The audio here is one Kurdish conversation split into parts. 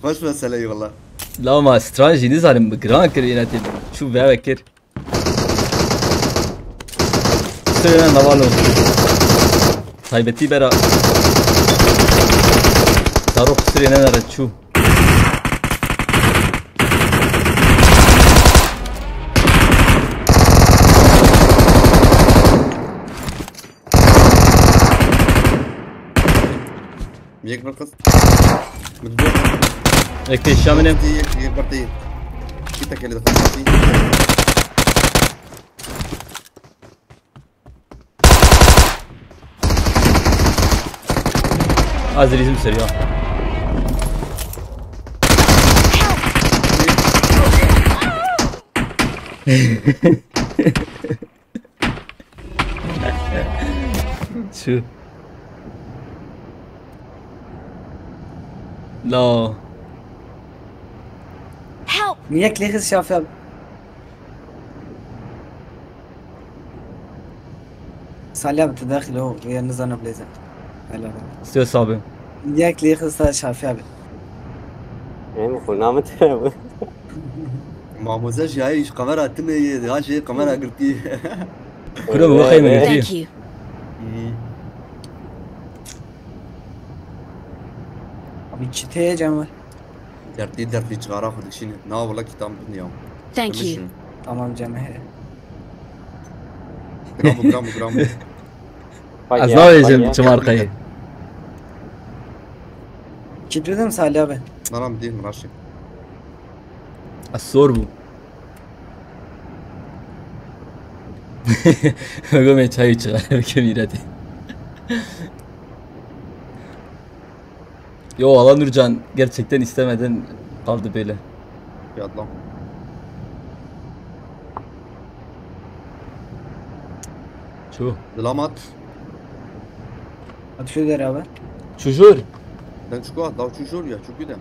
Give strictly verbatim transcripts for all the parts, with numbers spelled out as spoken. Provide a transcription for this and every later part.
Baş mesele ye valla. La ma stran jî nizanim bi giran kir yine tê çû veve kir. Sirêne navalo. Taybetî bera. Zarok sirêne nere çû. Yek bir kız. Min got. Yek pêşiya min e. Yek, yek bir değil. İki tekeli de kız. Azrizim seriyor. Şu. La. Help! Niye kliğiz şafel? Salih abi, tu daxil o, ya nizana bilêze. Helal abi. Söz abi. Niye kliğiz sa Şafi abi? Em xwe namit bu. Mamoze jî hayê kamera tine ye, ha şey kamera girtî. Kuro bu xeyim girtî. Thank you. Abi çiteye cam var. Dertli dertli cigara xwe dikişîne. Na wala kitab bin ya. Thank you. Tamam cam he. Gram bu, gram bu, gram bu. Ez nabêjim çi markayê. Çi dedim Salih abi? Naram değil mi raşi? Ez sor bû. Gomê çayı çıkar, bir kemîre de. Yo, valla Nurcan, gerçekten istemeden kaldı böyle. Yatlam. Çu. Dilamat. Hadi şu der abi. Çujur. Ben çuku at, dav çujur ya, çuku de.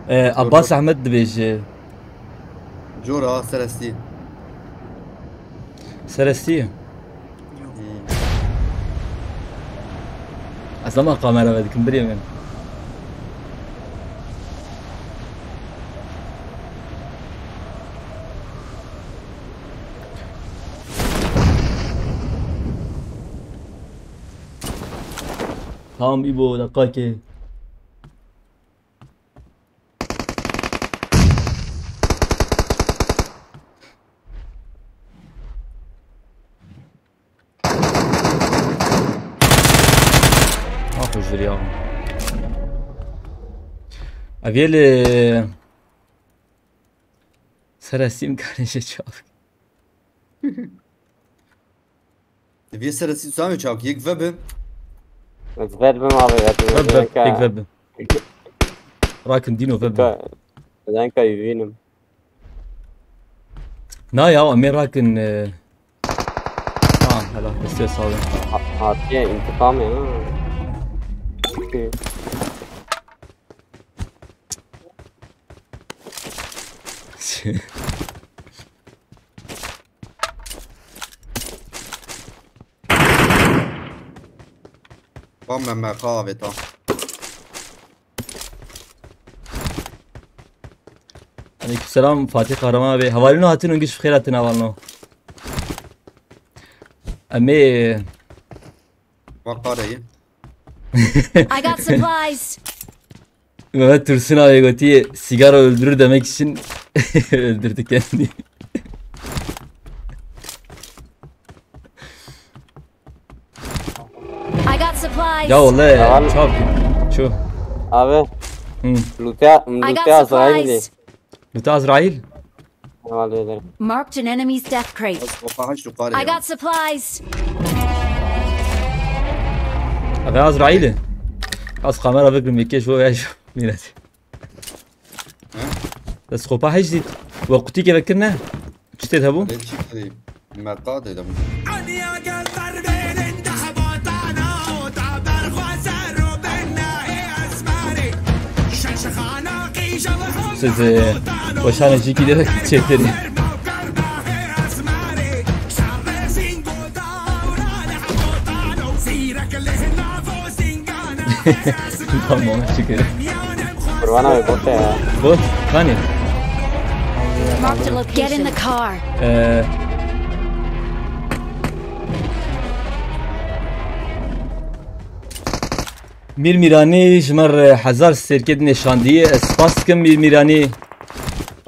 Ee, Abbas Ahmet dibêje. Jor a, serestî. Serestî? Hmm. Ez ama kamera vedikim, birê min. Tamam, İbo, dakika ki. Ah, huzur ya. Avieli. Serestî imkanê çav. Divê serestî samê çav yek vebe. Ez ver bim abi, ez Vebe, vebe. Yek vebe. Rakin dîno vebe. Ka-, denka yuvînim. Na ya, em ê rakin, e, ha, hela, destê sağ olun. Ha-, hatiye intikamê, ha. Okey. Bam me me qavê ta. Aleykümselam Fatih Kahraman abi. Hevalino hatin û giş xêr hatin hevalino. Em ê Bak karayı. I got supplies. Mehmet Tursun abi gotiye, "Sigara öldürür demek için öldürdü kendini." I got supplies. Ya vallahi Tamam. Çok. Şu. Abi. Hı. Lute, I got Lute Azrail. Supplies. Lute Azrail. Heval ederim. Marked an enemy's death crate. Az kafa haç yukarı I ya. Got supplies. Eve Azrail'i. Az kamera bekle, mekeş o ya şu millet. He? Destkopa hiç değil. Ve kutu kevekir ne? Çi tê hebû? Lê çi kirî? Me qadê de bû. Siz, e, weşanê jî kî de çêtirî. Tamam, şükür. Kurwana ve boşa ya. Bu, kanî. Marked a location. Get in the car. Ee, Mîr Mîranî ji me re hezar stêrkê dinêşandî. Ez spas dikim Mîr Mîranî.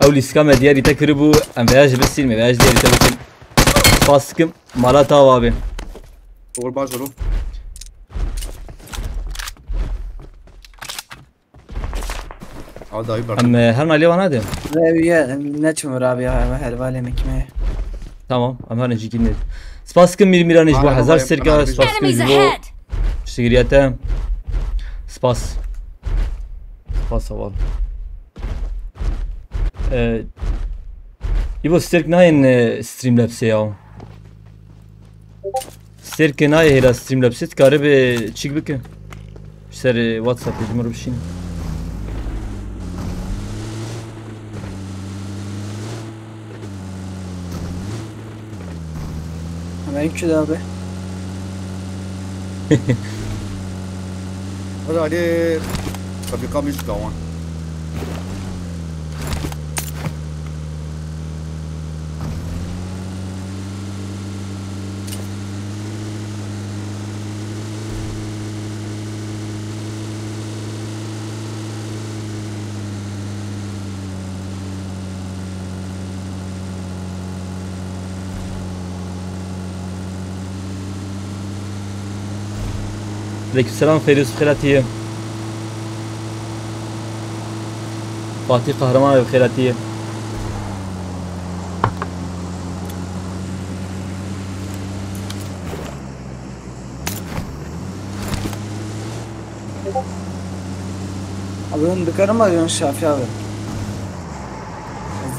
Ew lîstika me diyarî te kiribû. Em veya ji bisîn me, veya ji diyarî te bikin. Spas dikim. Mala te ava be. Uğur Barzulu. Al dayı bak. Em e, her nalê wana de. Ve üye ne çim abi ya, herbal yemek mi? Tamam, em her necî ne. Spas dikim Mîr Mîranî ji bo Merhaba, hezar merhaba, stêrka, merhaba. Spas dikim Enemies ji bo ahead! piştgiriyete. Spas. Spas heval. Ee, Îbo stêrk nayên e, Streamlabs'ê ya. Stêrkê nayê hêla Streamlabs'ê, dikaribe çîk bike. Ji ser e, WhatsApp'ê ji min re bişîne. Hemen iki de abi. Hadi hadi. Tabii kalmış kawan. Aleykümselam Feyruz, bi xêr hatiye. Fatih Kahraman, bi xêr hatiye. Abi onu dikarim abi onu şafi abi.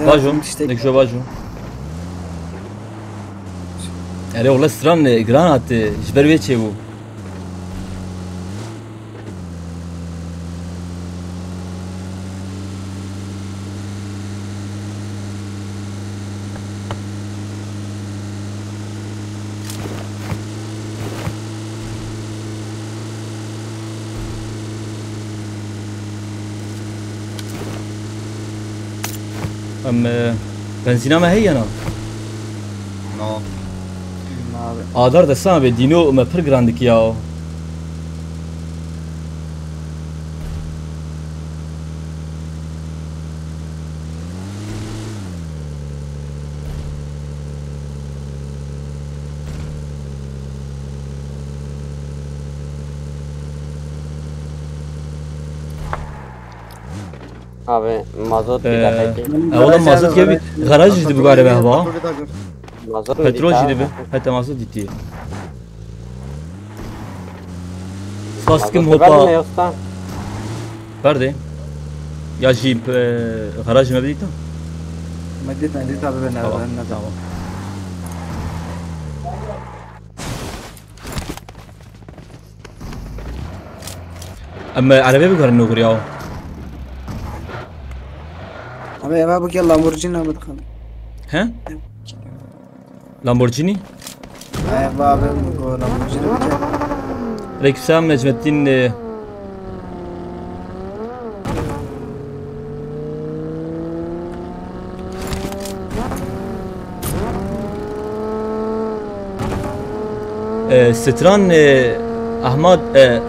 Vajo, nek jo vajo. Erê ola stran e, giran hat e, ji ber wê çêbû. Em e, benzîna me heye na? No. Abi. Adar destan be dîno me pir giran dikiya. Abi mazot bir Ee, dakika. e, oğlum mazot gibi garaj jî dibi galiba hava. Mazot mu Petrol bitti jî abi? Dibi. Heta mazot dîtiye. Spas dikim Mazot var mı hopa. Yoksa? Berdê. Ya jî e, garaj me bidîta. Medit medit abi ben Tamam. abi ben Tamam. Em e, erebê biguherin nûgir ya. Abi eve bu gel Lamborghini abi bakalım. He? Lamborghini? Eve abi bu Lamborghini bir gel. Aleykümselam Necmettin. E, e, Stran e, Ahmad e,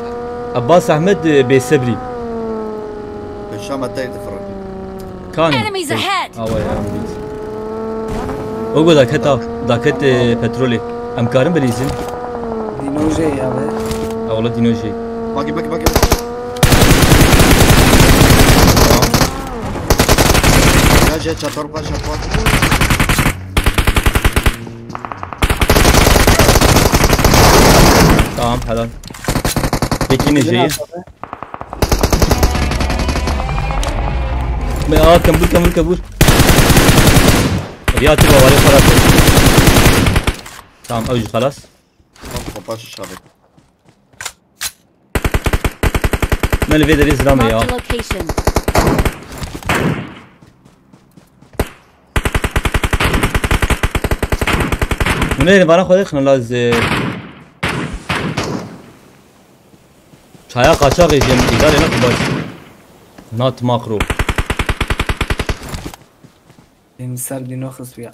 Abbas Ahmed e, Bêsebrî. Peşama tey difirın. Kan. Enemies ahead! Awa ya. O go daket ha. Daket e, petrolê. Em karin bilîzin. Dinoje abi. Ha wala dîno jê. Bagi bagi bagi. Ya je çatar pa çatar. Tamam helal. Peki ne şeyi? Me aa kembur kembur kembur. Riyatı bavarı para. Tamam, avcı halas. Tam kapaş işaret. Mel ve deriz rame ya. Marked a location. Mune bana xwedê xine laz. Çaya kaçak ejim, idare ne kubaş. Not macro. Benim ser dino hızlı ya.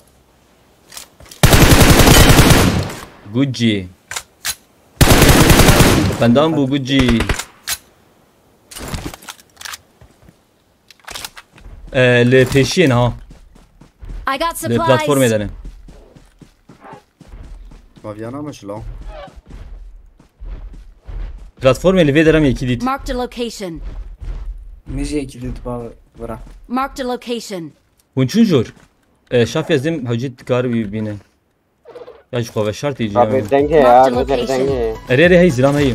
Gucci. Benden bu Gucci. Ee, li pêşiyên ha. I got Li platformê supplies. de ne. Maviyana mı şilo? Platformê li vê derem yekî dît. Marked a location. Mijê ki dut ba bırak. Marked a location. Hûn çûn jor? Ee, şafê ez dêm hewcî dikar wî bîne. Ya ji xwe veşartî jî. Abi denge ya, abi denge. Erê erê hey zilam hey.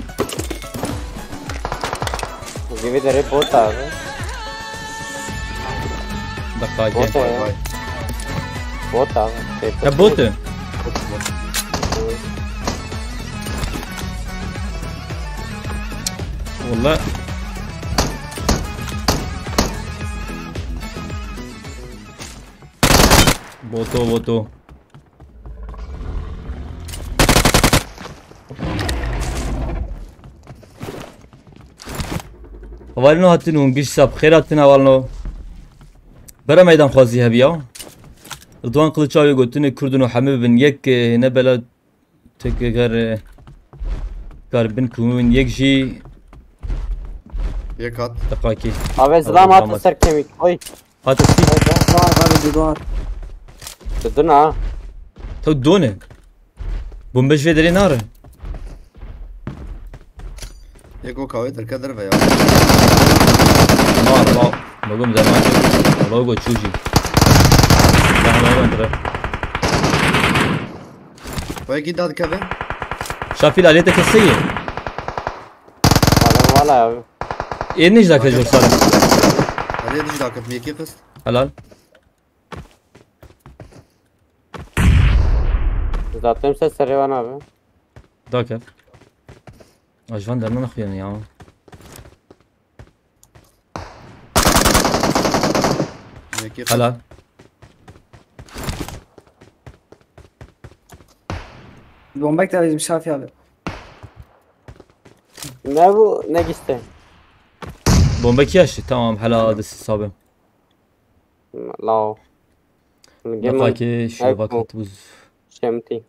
Gibi dere bot abi. Dakika Bot gel. ya. Bot abi. Şey, Ya bot. Valla. Boto boto. Hevalino hatin hûn giş sap xêr hatin hevalino. Bera meydan xwazî hebiya. Ridwan Kılıç abi gotine Kurdun û hemî bin yek, e, ne bela tek eger, e, kar bin kumin yek jî Yek hat. Teqakî. Abi zilam hat ser kemik. Oy. Hata sî. Var var bir var. Dudun ha. Tew done. Bombe ji vê derê nare. Yek o kahve derke derve ya. Mar ba. Bagum zaman. Logo çû jî. Zahmet ben dire. Koyaki dad keve. Şafil alete keseye. Adam valla abi. Ê nêj dake jor sare. Hadi diş dakika miyeki kız. Helal. Zaten ses serê wan abi. Dakev. Ajvan derman xuyene ya. Miyeki kız. Helal. Bombek de bizim Şafi abi. Ne bu ne giste. Bombe ki yaşlı. Tamam helal hadi siz abi. Lao. Nefaki şöyle bak at buz. Şemti.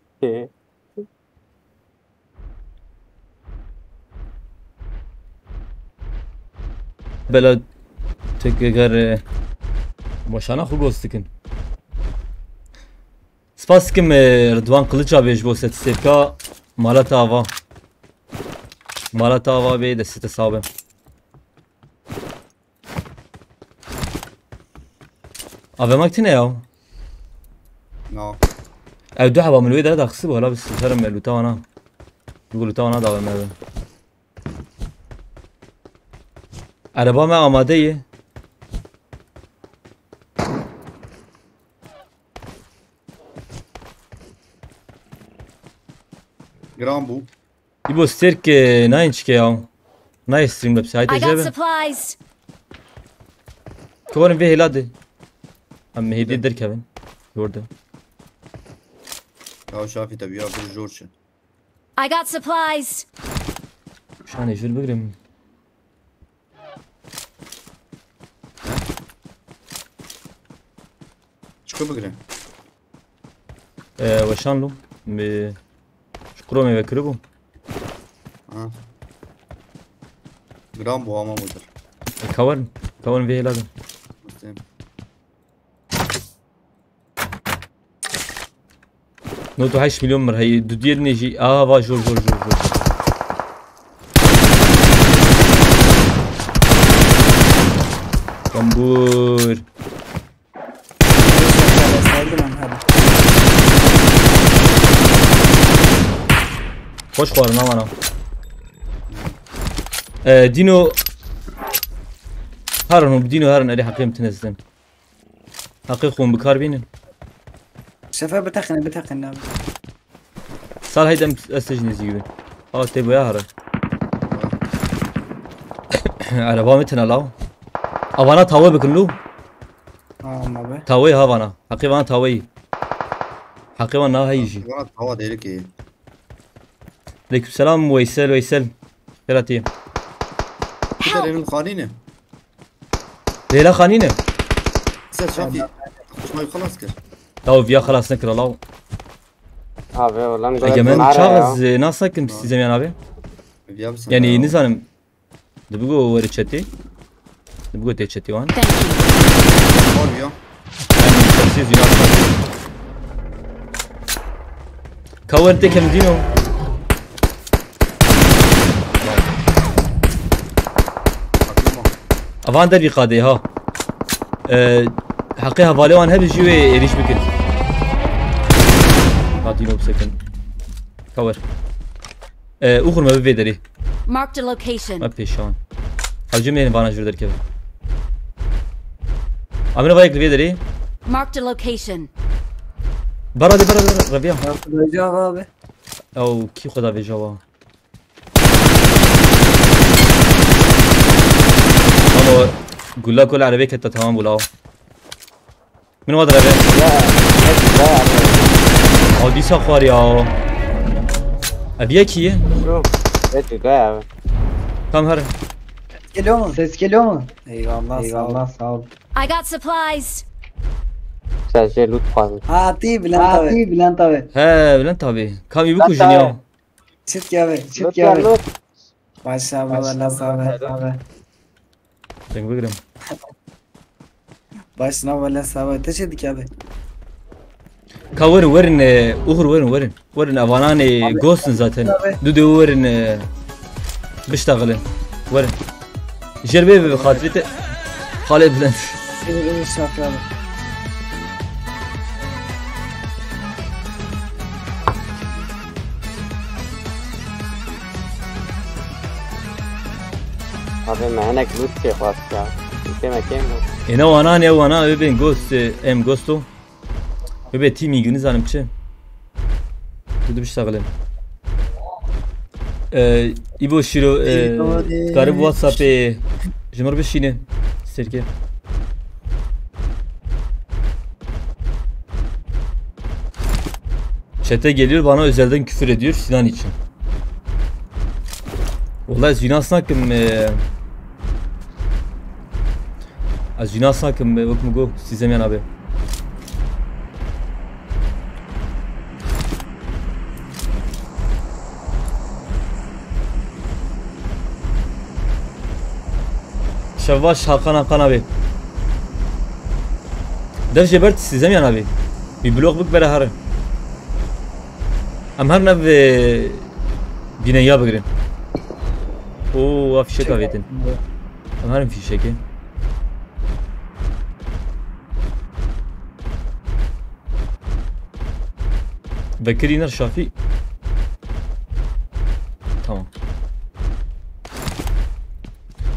Bela tek eger, e, başana xu gostikin. Spas dikim, e, Ridwan Kılıç abi ji bo statistika mala te ava. Mala te ava bê destê te sabe. Ave mak tine ya. No. Ev du heba min wê dere daxisi bu hala bi sifterim me luta wana. Bu luta wana da me. Araba me amade ye. Giran bû. Îbo stêrk, e, nayên çike ya. Nayê stream de pişt. Hayte I got jebe. Supplies. Korin vê hêla de. Em hêdî derkevin. Yorda. Ya Şafî tabi ya bir jor çi. I got supplies. Şanê jür bigrim. Çiko bigire. E, weşan lo. Mi şukro me vekiribû. Ha. Giran bû ama budur. E, kawerin. Kawerin vê hêla de. Muslim. Nod û heşt milyon mir heyî. Du diyê dinê jî. Aa va jor jor jor jor. Kambur. Saydım ben hadi. Hoş var lan bana. Ee, Dino. Harun, Dino Harun, erê heqê min tine zidin. Heqê xwe bi kar bînin. Şefe biteqine biteqine abi. Sal heydem ez te jî nêzî gibi. Aa tê boya here. Araba min tine law. Avana tawe bikin lu. Tamam abi. Taweyî ha vana. Heqê vana taweyî. Heqê van na heyî jî. Bana tava delik iyi. Aleykümselam Veysel Veysel. Xêratî. Bir de benim xanî ne? Leyla Xanî ne? Ser Şafî. Kuşmayı xelas kir. Law viya xelas nekir law. Abi, ulan Ege, men çax ez, e, nas nakim size yan abi. Viya bir sen. Yani nizanim. Dibigo weri çetî. Dibigo tê çetî wan. Thank you. Var ya. Yani sessiz yunan. Kawen tê kemdîno. Avan der bir qadê ha. Ee, heqê hevalê wan hebe jî wê êrîş bikin. Hatîno bisekin. Kawer. Ee, uxur me bi vê derê. Marked a location. Me pêşan. Hacim ên vana jûr derkeve. Amine vayek li vê derê. Marked a location. Bara de, bara de, bara de. Reviya. Revî abi. Ew kî xwe da vêja wa. Ama gulla kol erebê kete tamam bû law. Min wa direve. Ya, ya, ya. Aw dîsa xwar ya. Ev yekî ye? Yok. Evet, ya. Tam her. Geliyor mu? Ses geliyor mu? Eyvallah, sağ ol. Eyvallah, sağ ol. I got supplies. Sen şey loot fazla. Ha, ti Bülent abi. Ti Bülent abi. He, Bülent abi. Kam iyi bu kujin ya. Çit ya be, çit ya be. Loot ver, loot. Başla abi, valla sağ ol. Abi. Deng bigirim. Başına valla sağ ol. Teşekkür abi. Ka werin, werin, e, Uğur werin, werin. Werin, evanan, e, abi, ghost in zaten. Abi. Dudu werin, e, biştaxilin. Werin. Jer bê bi xatirê te. Xalê Bülent. Seni şafralı. Abi me hinek loot çê xwest ya. Kêm e kêm bû. Êne wana ne wana, ew bên ghost, e, em ghost o. Bibê tîmî nizanim çi. Tu dibiştaxilin. Ee, Îbo Şîro, e, karib WhatsApp'ê ji mir bişîne. Serke. Çete geliyor, bana özelden küfür ediyor Sinan için. Vallahi ez nas nakim, e, ez nas nakim, e, wek min got, Sîzemyan abi. Şev baş Hakan Hakan abi. Dev jê ber Sîzemyan abi. Bir blok bik bere herin. Em her nev, e, bîneya bigirin. Oo, a fişek avêtin. Em herin fişekê. Bekir Yiner Şafî. Tamam.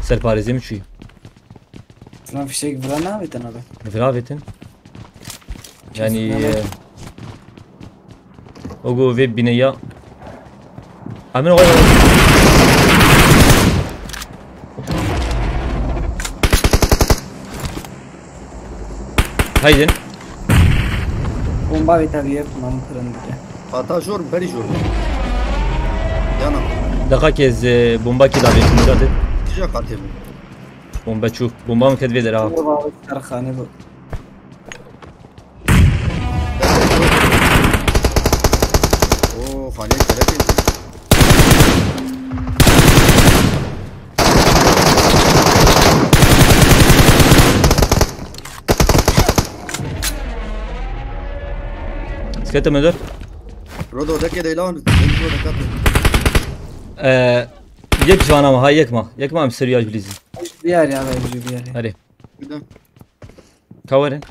Serparêzê min çûyî. Lan fişek vira navêtin abi. Vira avêtin. Yani, e, o go vê bîne ya. Amin, oy, oy. Haydin. Bomba vê tabiye, mam kırın bir de. Hata jor, berî jor. Yana. Deqa ke ez, e, bomba kî davê, şunu da de. Tija qatê bû. Bomba çû. Bomba min ket vê dera. Bomba, tarxane bu. Oo, xanê kerek. Skete müdür. Rodo, deke de lan, deke de katı. Ee, yek canım ha, yek ma. Yek ma, em seriya jülizin. Bir yer ya, ben bir yer. Hadi. Bir de. Ka werin.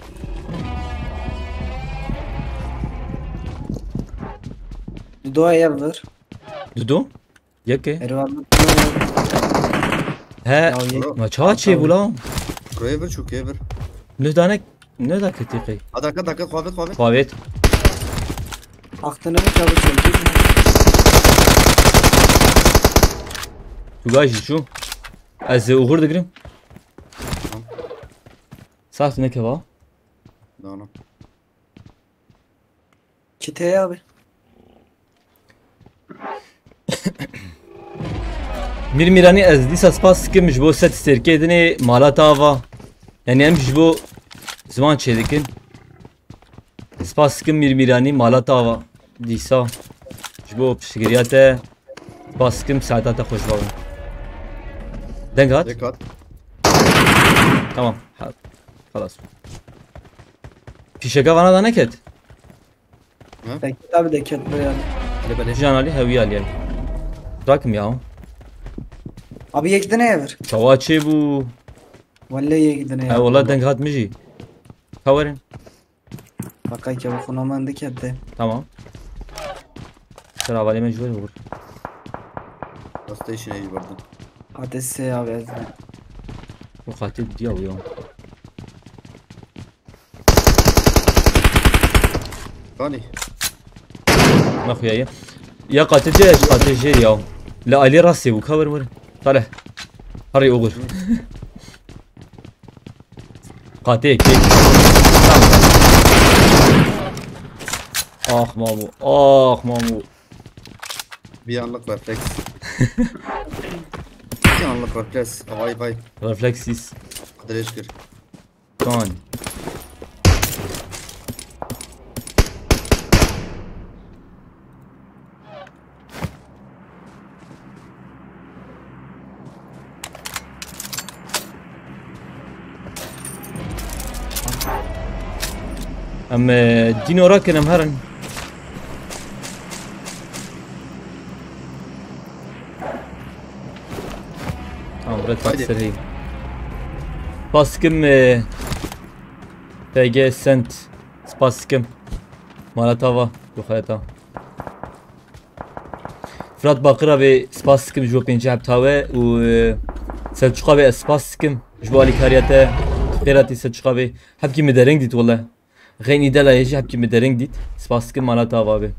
Dudu ev vir. Dudu? Yek e? Ervan. He, ya, yek. Ma çawa çê bû lan? Buraya bir çukiye bir. Ne danek, ne da ketiqi? A dakika, dakika, xwavêt, xwavêt. Xwavêt. Axtını mı çabuk çekeyim? Tu gajî çû. Ez ê uxur digirim. Tamam. Saf nekeva. Dana. Kit heye abi. Mîr Mîranî, ez dîsa spas dikim ji bo set stêrkê dinê mala te ava. Yani em ji bo ziman çêdikin. Spas dikim Mîr Mîranî, mala te ava. Dîsa. Ji bo piştgiriya te. Spas dikim saeta te xweş bavin. Deng hat. Deng hat. Tamam. Ha. Xelas. Fîşeka vana da neket. Peki abi de ket buraya. Hadi beleş. Can Ali hewi aliye. Bırakım ya. Abi yek dine ver. Çawa çê bu. Vallahi yek dine. Ha, valla deng hat mijî. Kaverin. Bakay ki bu fenomen de kette. Tamam. Sıra valime jüveri vur. Nasıl işine iyi vurdun? Adresi abi yazdım. Bu katil diye ya. Kanî. Naxuyaye. Ya qatil ce, qatil jê ya. La Ali rastê bû, ka were were. Salih. Harî ogur. Qatil ki. Ah mamu. Ah mamu. Bir anlık refleks. Bir anlık refleks. Vay vay. Refleksis. Adres kır. Kan. Em, e, dîno rakin em herin. Tamam, Red Box. Haydi. Serî. Spas dikim, e, P G Sent. Spas dikim. Mala te ava, bi xêra te. Firat Bakira ve spas dikim ji bo pêncî hebta we û, e, Selçuqa ve ez spas dikim ji bo alîkariya te. Xêra te Selçuqa ve. Hepkî min dereng dît wele. Xeynî Delayê jî hepkî min dereng dît. Spas dikim, mala te ava be.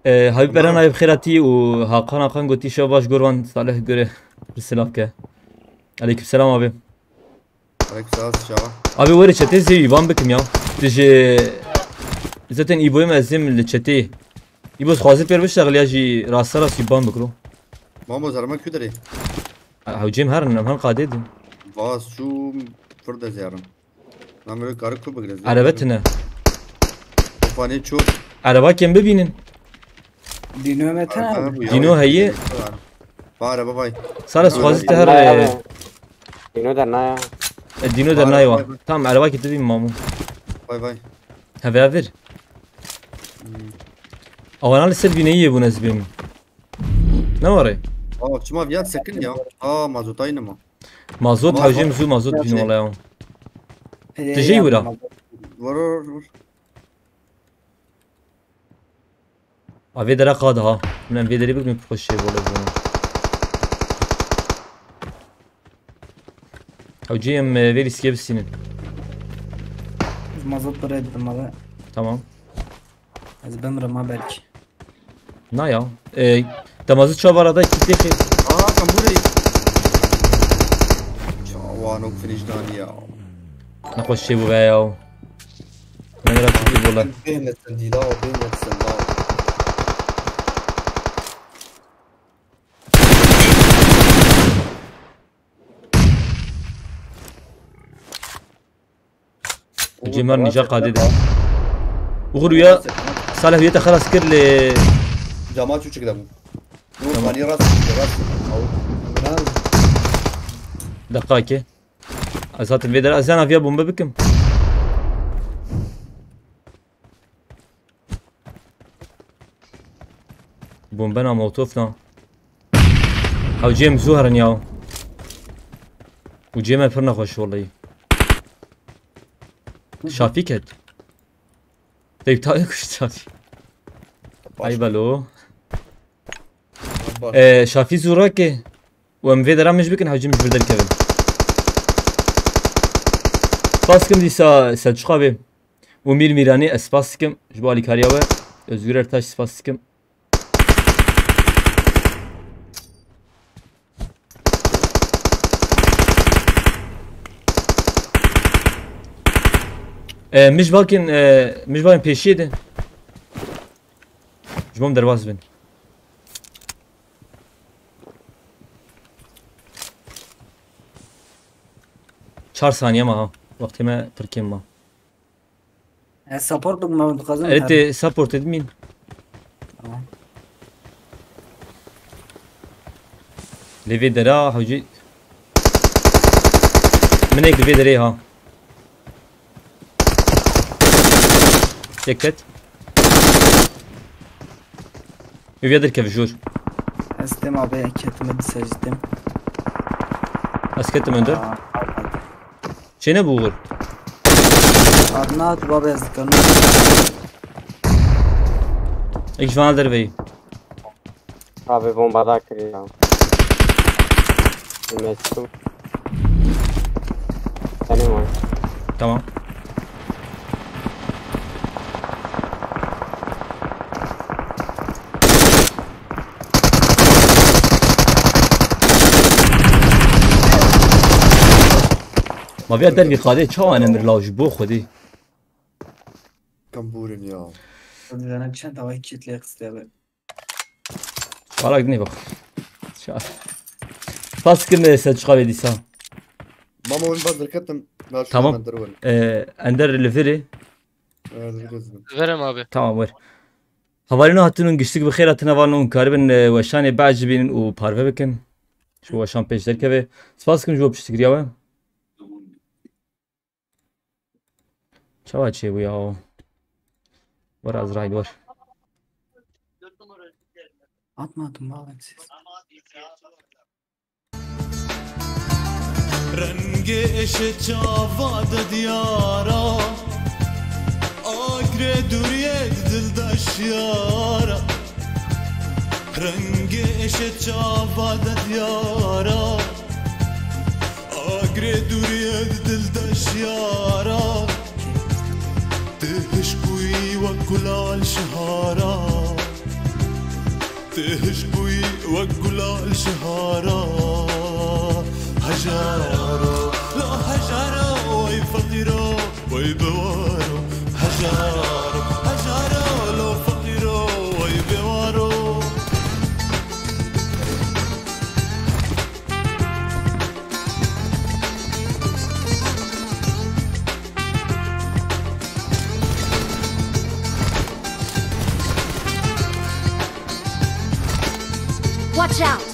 E, Habib Eren abi bi xêra tî û Hakan Hakan gotî şev baş gor van Salih göre silav ke. Aleyküm selam abi. Aleyküm selam, çawa? Abi were çetê zê îban bikim ya. Tu ji zaten îboyê me ez êm li çetê. Îbo dixwaze pêr bişexil ya jî rasta rast îban bikiro. Mamo zerma ku derê? Hewcêm herin, em herin qadê din. Vas çû fir de zerin. Namê kari ku bigire. Erebe tine. Fanê çû. Ereba kem bibînin. Dîno me tane. Dîno heye. Bare babay. Sara dixwaze te her. Dîno dernaya. E, Dîno dernaya. Tamam, ereba ki tu bîn mamu. Vay vay. Heve vir. Awana li ser bîneyê bûne ez bêm. Ne ware? Aa, çima viya sekin ya. Aa, mazotayî nema. Mazot hewcêm zû mazot bîn wala ya. Tijî wira. Vur vur vur. A vê dera qad ha. Min em vê derê bikin xweş şey bole bûn. Ew cê em, e, vê lîskê bisînin. Ez mazot pire didim abi. Tamam. Ez bimrim ha belkî. Na ya. E, te mazot çawa rada iki têxê. Aa, tam burayı. Çawa nok finish dani ya. Nexweş çê bû be ya. Min re çûkî bola. Bêhnesin dîla, bêhnesin la. Cemar nîja qadê de. Uğur ya Salih ya te xelas kir lê. Cama çû çik de bû. Tamam. Mani rast, rast. Deqakê. Ez hatim vê dera, ez yana viya bombe bikim. Bombe na molotof na. Hewcê em zû herin ya. Û cê me pir nexweş wellahî. Şafî ket. Tevtayê kuşt Şafî. Ay belo. Ee, Şafî zû rake. Û em vê dera min ji bikin hewcî min ji vir derkevin. Spas dikim dîsa Selçuqa bê. Û Mîr Mîranî ez spas dikim. Ji bo alîkariya we. Özgür Ertaş spas dikim. Ee, mij bakin, ee, mij bakin pêşiyê de. Ji bo min derbas bin. Çar saniye ma ha. Wextê me pir kêm ma. Ez support bikim, em dixwazin Erê her- tê support edimîn. Tamam. Lê vê dera hewcî. Minek li vê derê ha. Çek ket. Ev ya derkeve jor. Ez dema be ketime dîsa jî tim. Ez ketim önder. Aa, Çêne bû wir. Adna tu babe ez dikarim. Ek ji van derveyî. Abi bomba da kiriyor. Mesut. Benim var. Tamam. Ma vêya dervî qadê çawa nemir law ji bo xwedî. Kam bûrin ya. Dizana çend away kit lê qistê be. Balak dinê bak. Şa-, Spas kim, e, sen çıkar ediysa. Mama oyun bazdır katım. Tamam. Ender var. E, Ender li virê. Evet, biliyorsun. Verem abi. Tamam, ver. Hevalino hatin û giştik bi xêr hatin, hevalino hûn karibin, e, weşanê behs jî bînin û parve bikin. Şu weşan pêş derkeve. Spas kim ji bo piştgiriya we. Çawa çêbû ya? Were Azraîl, were. Atma atın bağlayın siz. Rengê êşê çava de diyara, agirê dûriyê di dil de şiyara. Rengê êşê çava de diyara, agirê dûriyê di dil de şiyara. Tu hişk bûyî wek gula li şihara. Tu hişk bûyî wek gula li şihara. Hejaro, la hejaro, wey feqîro, wey bewaro. Hejaro, hejaro, lo feqîro, wey bewaro. Watch out!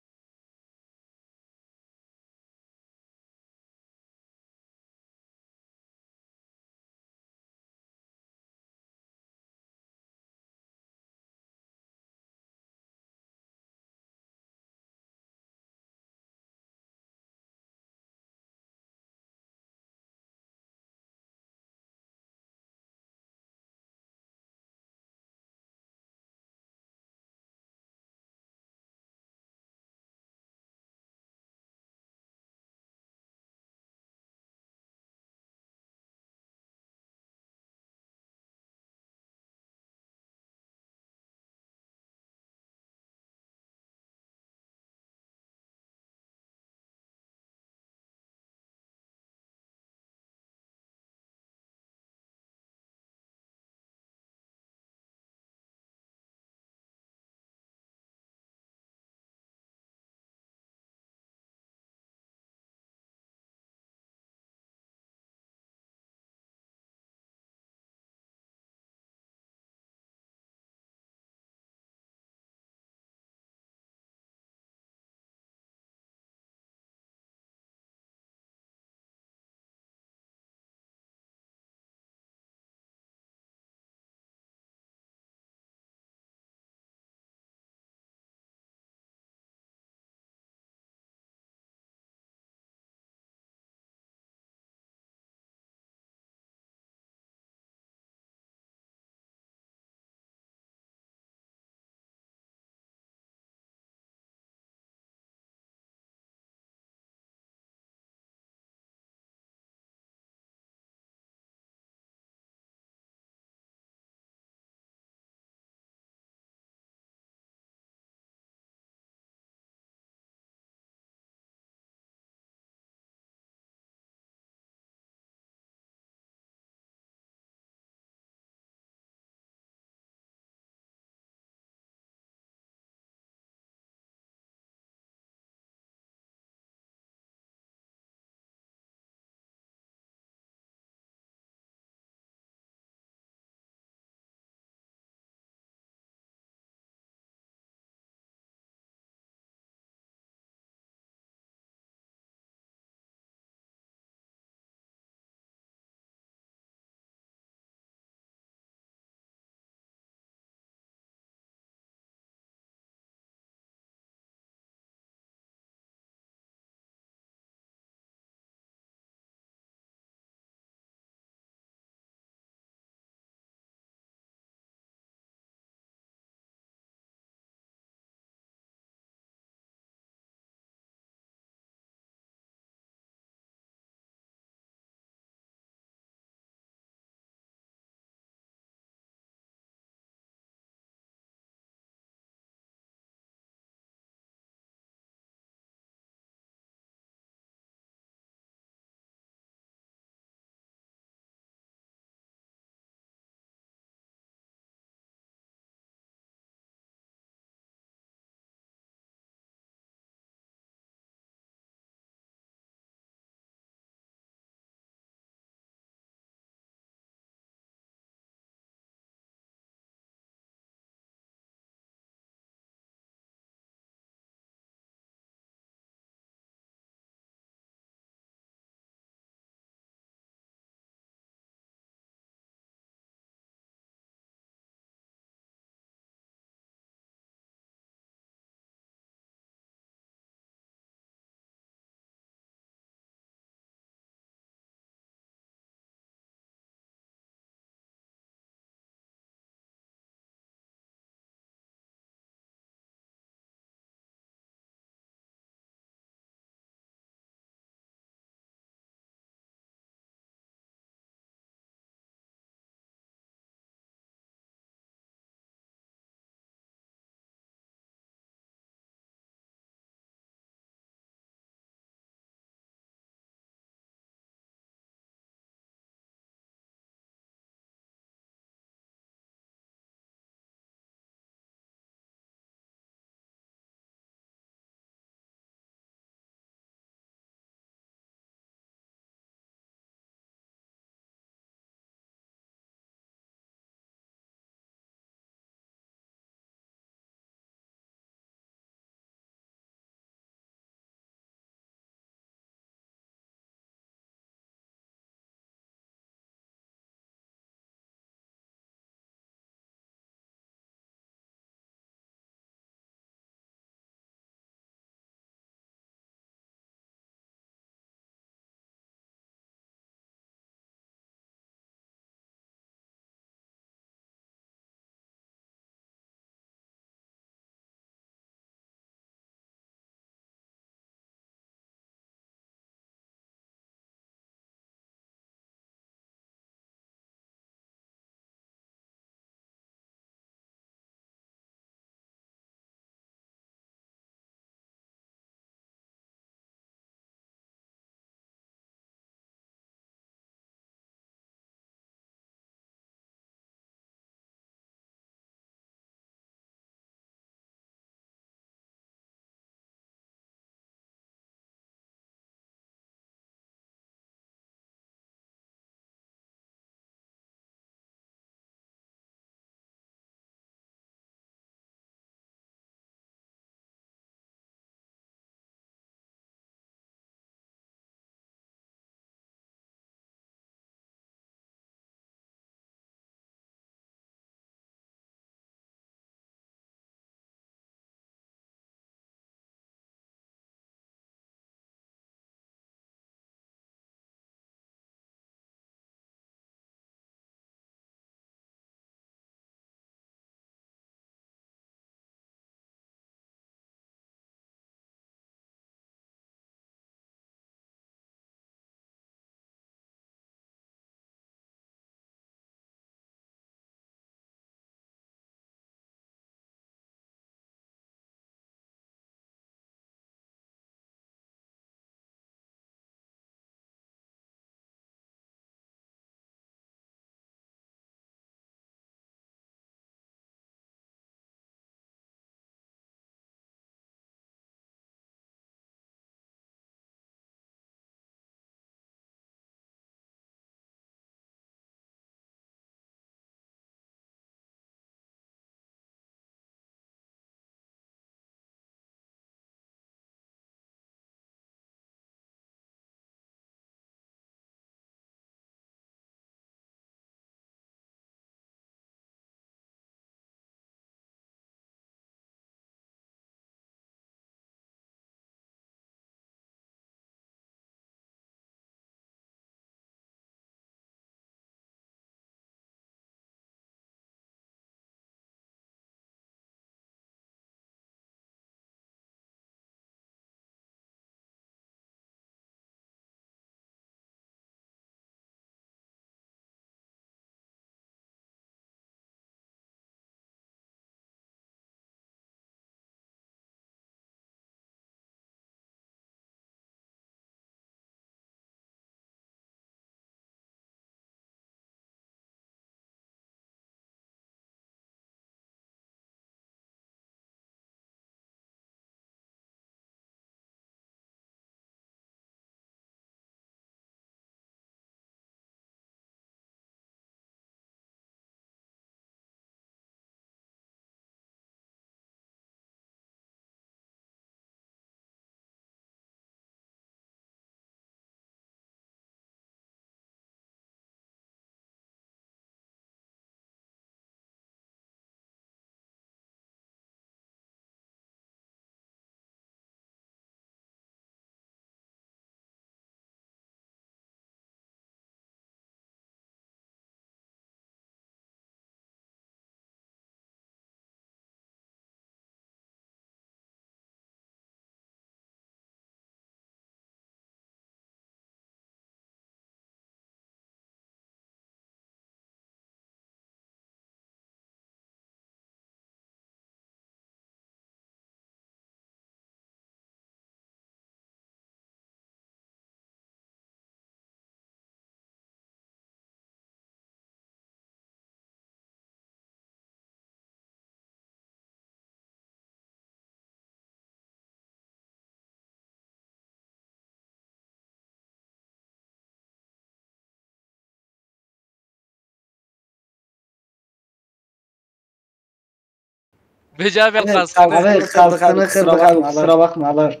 Beca bir Evet, kaskını. abi, kaskını kırdık abi, kusura bakma abi.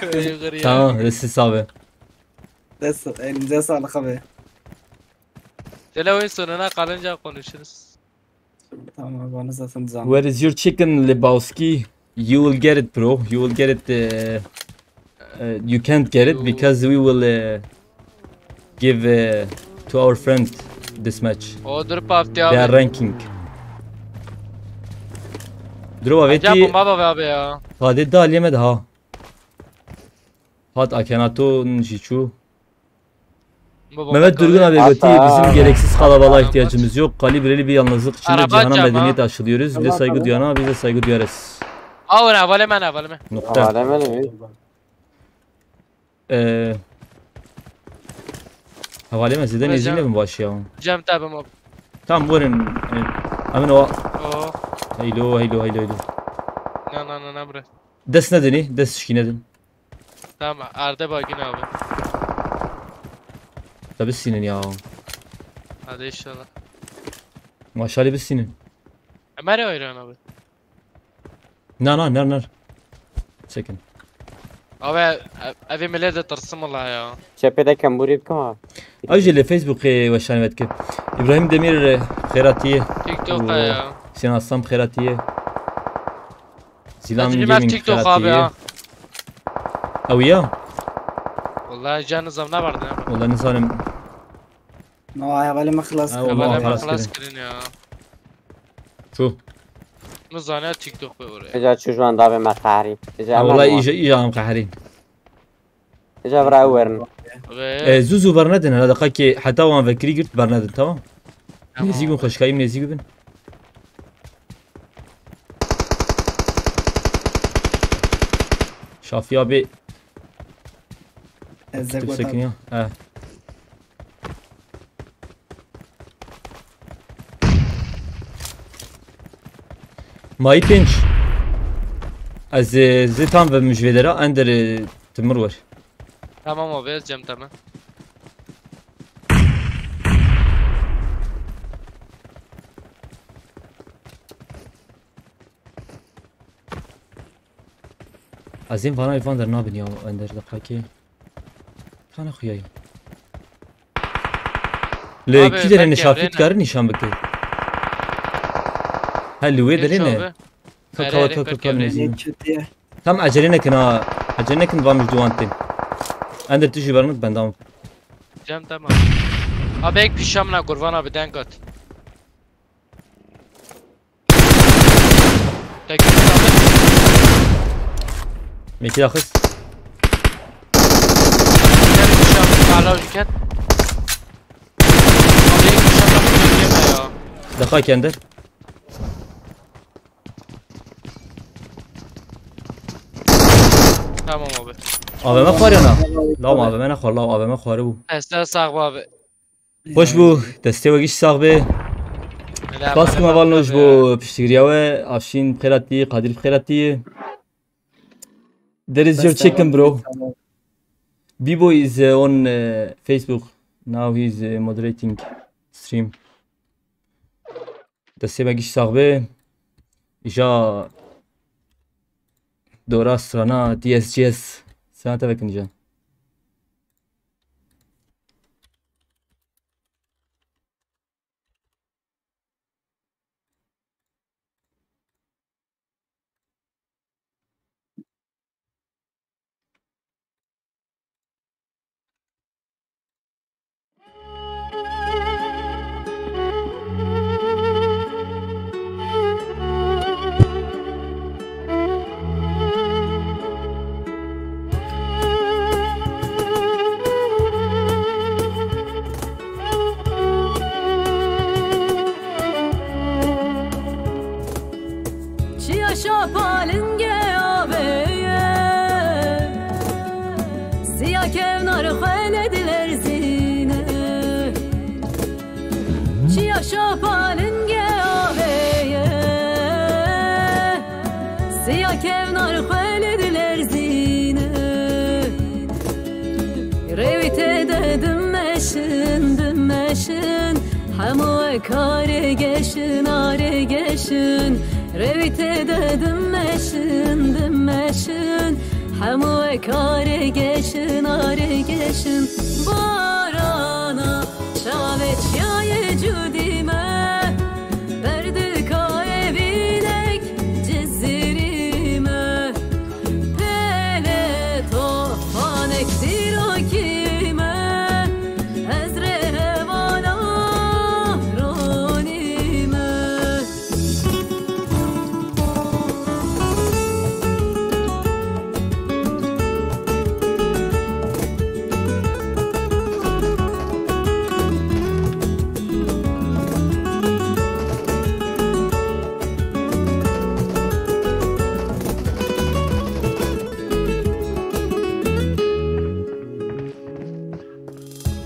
Yukarıya. Tamam, destiniz sağ olun. Dest, elinize sağlık abi. Şöyle oyun sonuna kalınca konuşuruz. Tamam abi, onu zaten zam. Where is your chicken, Lebowski? You will get it, bro. You will get it. Uh, uh, you can't get it because we will uh, give uh, to our friend this match. O dur Pafti They are abi. Ranking. Dro Acaba aveti bomba baba abi ya. Fade da leme daha. Hat Akhenaton Jichu. Bu bomba Mehmet Durgun kaldı. abi, Beti, Hatta- bizim gereksiz kalabalığa Tamam. Ihtiyacımız yok. Kali Breli bir yalnızlık içinde Araba cihana atacağım medeniyet ha. aşılıyoruz. Bir de Tamam, saygı tamam. duyana, biz de saygı duyarız. Aa, ne havalime, ne havalime. Nokta. Havaleme ne? Ee, Havale mi? Zeden Hocam. Ezine mi başı ya? Cem tabim abi. Tam verin. Emin o. Oo. Heylo, heylo, heylo, heylo. Na na na na bre. Des nedin, des şikî nedin. Tamam, Arda Bagin abi. Da bisînin ya. Hadi inşallah. Maşallah bisînin. Ömer Ayran abi. Na na ner ner. Çekin. Abi ev, evi millet de tırsım ola ya. Çepede kembûrî bikim ha. Ew jî li Facebookê weşanê me dike. Îbrahîm Demîr, e, xêratiye. TikTok Oo. Ya. Sinan Aslan xêratiye. Zilan Hadi Gaming TikTok abi xêratiye. Ya. Ew ya. Vallahi canı zamna vardı ya. Wala nizanim. No, ay, havalime xelas Ha, kir. wala Havalime xelas xelas kirin. Kirin ya. Çû. Mizane TikTok be oraya. Eza çû ji wan davê me qehrî. Eza Ha, hemen wala wan. îja îja em qehrîn. Eza vira ew werin. Ve E, zû zû bernedin, hele deqakê heta wan vekirî girt bernedin, tamam? Tamam. Nêzîk bin xweşkayî nêzîk bin. Şafî abi Ez de tu gotam. sekin ya. He. Mayî pênc. Ez, e, zê tam ve mijvê dera, ender, e, timir wer. Tamam abi, ez Cem tamam. Ez ên vana van der nabin ya, ender deqakê. Tane xuyayım. Li Abi, kî derê belki nişafî evrene. Dikare nişan bike. Ha, li wê derê ne? Ka Ere, ka ere, ka belki ka evrene. nêzî. Kötüye. Tam acele nekin ha. Acele nekin, van ji duwan tên. Ender tu jî bernit bendam. Cem tamam. Abi ek pişamına kurban abi, denk at. Tek abi. Mekî daxist. Gel pişamına kala ujiket. Abi ek pişamına kurban yeme ya. Deqa kender. Tamam abi. A V M xwariyana. Law A V M nexwar, law A V M xwari bû. Esta sağ ol abi. Xweş bû, destê we giş sax be. Spas kim hevalno ji bo piştgiriya we, Afşîn bi xêr hatî, Qadir bi xêr hatî. There is your chicken, bro. Bibo is uh, on uh, Facebook. Now he's uh, moderating stream. Destê me giş sax be. Îja dora strana D S G S. Sana te vekin îja. Çiya şapalingê avê ye, siya kevnar xwe ne dilerzîne. Çiya şapalingê avê ye, siya kevnar xwe ne dilerzîne. Rêwî tê de dimeşin, dimeşin, hemû Karê geşin, arê geşin, rewî tê de dimeşin, dimeşin. Hemû karê geşin, arê geşin. Barana çavê çiyayê cudî me, berdilka evînek cizîrî me. Pêlê tofanek dîrokî me, ez rê hevana ronî me.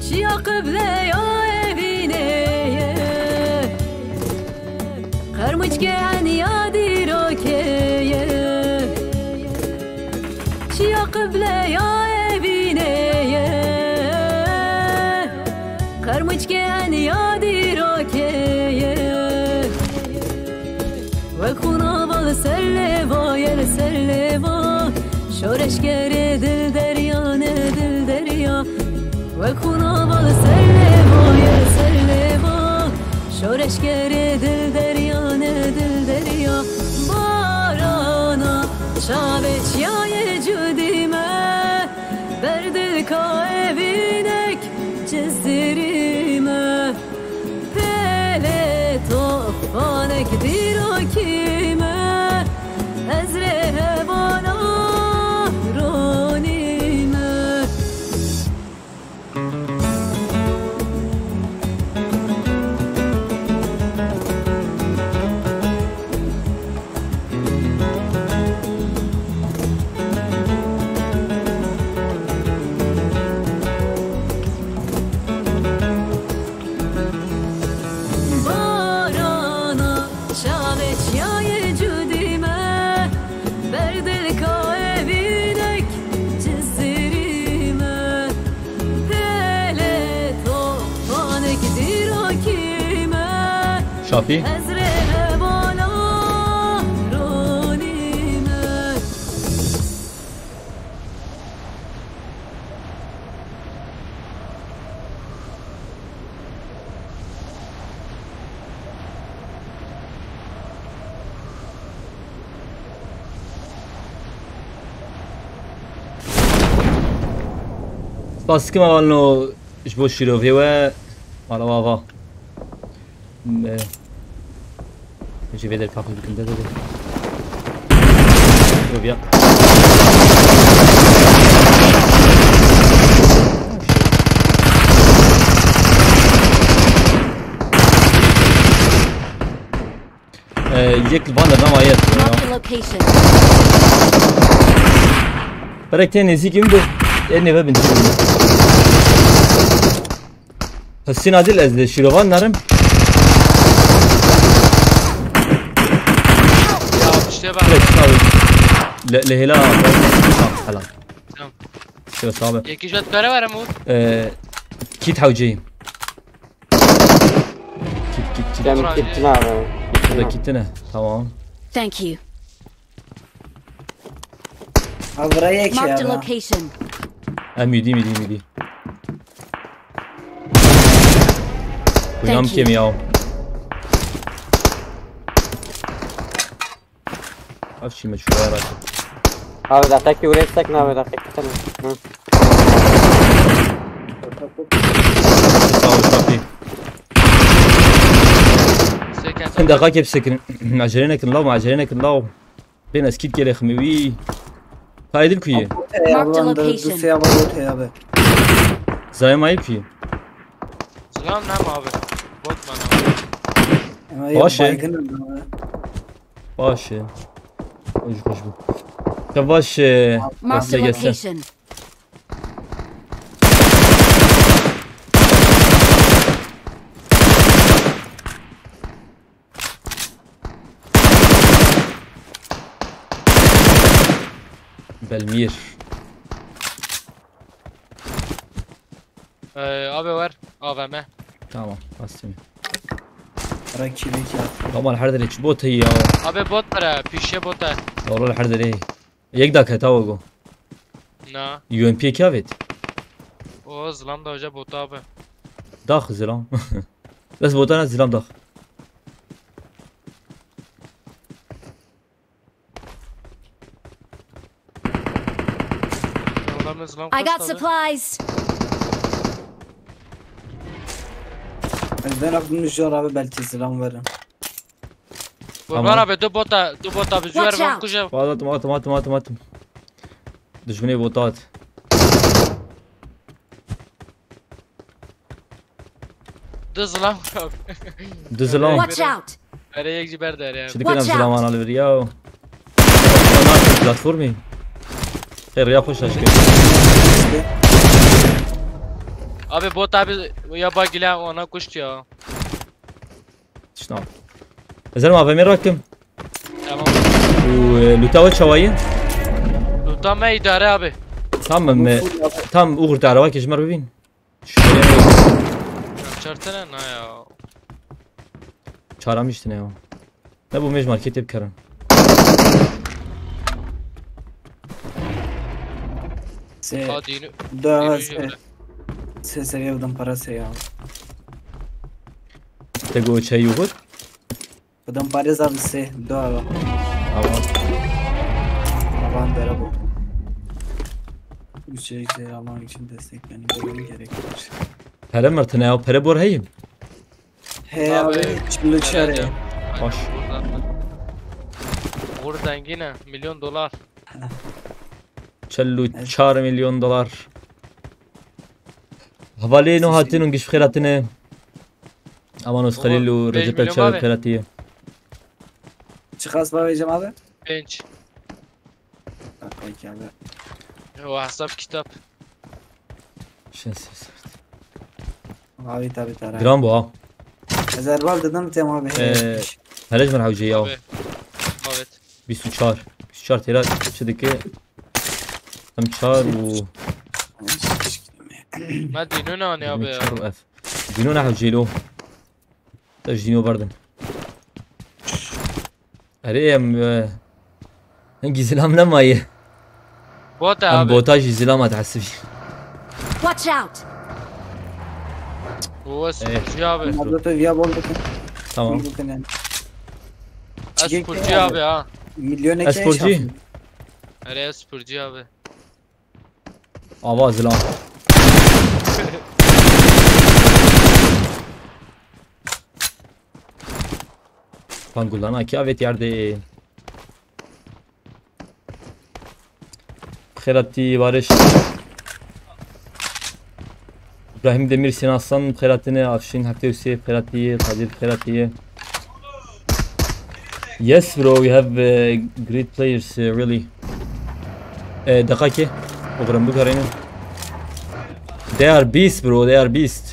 Çiya qibleya evînê ye, Qermûçkê eniya dîrokê ye. Çiya qibleya evînê ye, Qermûçkê eniya dîrokê ye. Wek xûna va li ser lêva ye, li ser lêva. Şoreşgerê dil derya ne dil derya. Wek xûna va li ser lêva ye, li ser lêva. Şoreşgerê dil derya ne dil derya. Barana çavê çiyayê cudî me, berdilka evînek cizîrî me. Pêlê tofanek dîrokî me, ez rê hevana ronî me. Barana çavê çiyayê cudî me, berdilka evînek cizîrî me. Pêlê tofanek dîrokî me, Şafî. Ez rê hevana ronî me. Spas dikim hevalno ji bo şîrovê we. Mala we ava. Me. Ji vê derê kapî bikin, de, de, de. Şîrov ya. Ee, yek li van de nava yet. Marked a location. Berek tê nêzîkî min bi ênê ve bin. Hesîn Adil, ez li şîrovan narim. Ya, işte bak. Direkt abi. Le, lehela. Tamam, helal. Tamam. Şöyle sabe. Yekî jet kare var mı? Ee, kit hewceyim. Kit, kit, kit. Gel, Burak, kitine abi. Şurada kitine. Tamam. Thank you. Abi buraya yek şey Marked a abi. Location. Em yedi, yedi, yedi. Thank you. Kuyam kim ya? Ev çî me şuraya rakî. Abi, deqekî were sekne abi, deqekî sekne. Hı. Sağ ol, Şafî. Second. Hin deqekî bisekirin. Acele nekin law, acele nekin law. Bên ez kît gelê ximê wî. Taydil ku ye? Marked a location. Dusya var ortaya abi. Zayem ayıp ki. Ziyan nem abi. Botman abi. Ama yok, Baş e. Baygınım abi. Baş e. Hoş, hoş bu. Ya baş e. Marked a location. Belmir. Ee, abi ver. A V M. Tamam, bastım. Rakî vekî. Tamam, her derê çi bot heye ya. Abi bot var ha, pîşe bot e. Wala her derê. Yek dakika, tawa go. Na. U M P yek avêt. O zilam da hoca bot abi. Dax zilam. Bes botana zilam dax. Adamı zilam I got koştu abi. Supplies. Ez ben aklımda şu abi belki selam verin. Kurban abi du bota, du bota bi Watch cüer ben out. kuje. Atım, atım, atım, atım, atım. Düşmene bota at. Du zilam abi. Du zilam. Watch out! Ere yek ji ber der yani. Çi dikin em Watch out. zilaman alıver ya. Platformu. Xeyr ya, hoş aşkı. Abi bot abi ya bak ile ona kuştu ya. Şuna. Ezer ma A V M rakim. Tamam. U e, luta we çawayı. Tutam me idare abi. Tamam mı? Tam uğur araba keşmer bibin. Şu Çartene ne ya. Çaramıştı ne o? Ne bu mej markete bikarin. Se Ha dini. da Dini se jevre. se seviye buradan para se ya. Te go çay yoğurt. Buradan para zaten se da. Ama Aman dere bu. Bu şey işte Alman için desteklenmesi gerekir. pere mertine ya, pere bor heyim. He abi, şimdi çare. Baş. Uğur zengine, milyon dolar. Çellu çar milyon dolar. Havale no hatin un giş xelatine. Aman os Xelil u Beş Recep milyon Elçavi abi. xelatiye. Çıkas baba Ecem abi. Penç. Bak bak abi. O hesap kitap. Şin ses. Abi tabi tara. Gram bu ha. Ezer var dedim tem abi. Ee, Hele jmer hewce ya. Abi. Evet. Bîst û çar. Bîst û çar têra çi dike? Em çar û Ma dînû ne anî abi ya. Çar û F. Dîno ne hewcê lo. Te ji dîno berdin. Erê em e, hingî zilam nemaye. Bota Em abi. Bota jî zilam hat hesibî. Watch out! Bu sporcu abi. Mabla to viya bol bakın. Tamam. Bol bakın yani. Ez Çekek sporcu ya. Abi ha. Milyon Ez eke sporcu. Ere sporcu abi. Ava zilam. Pangulana ki avet yerde. Xelatî Barış. İbrahim Demir, Sinan Aslan, xelatine, Afşin, Hakkı Hüseyin, xelatî, Kadir, xelatî. Yes, bro, we have uh, great players, uh, really. Uh, دقيقة. Oğlum bu karını. They are beast, bro. They are beast.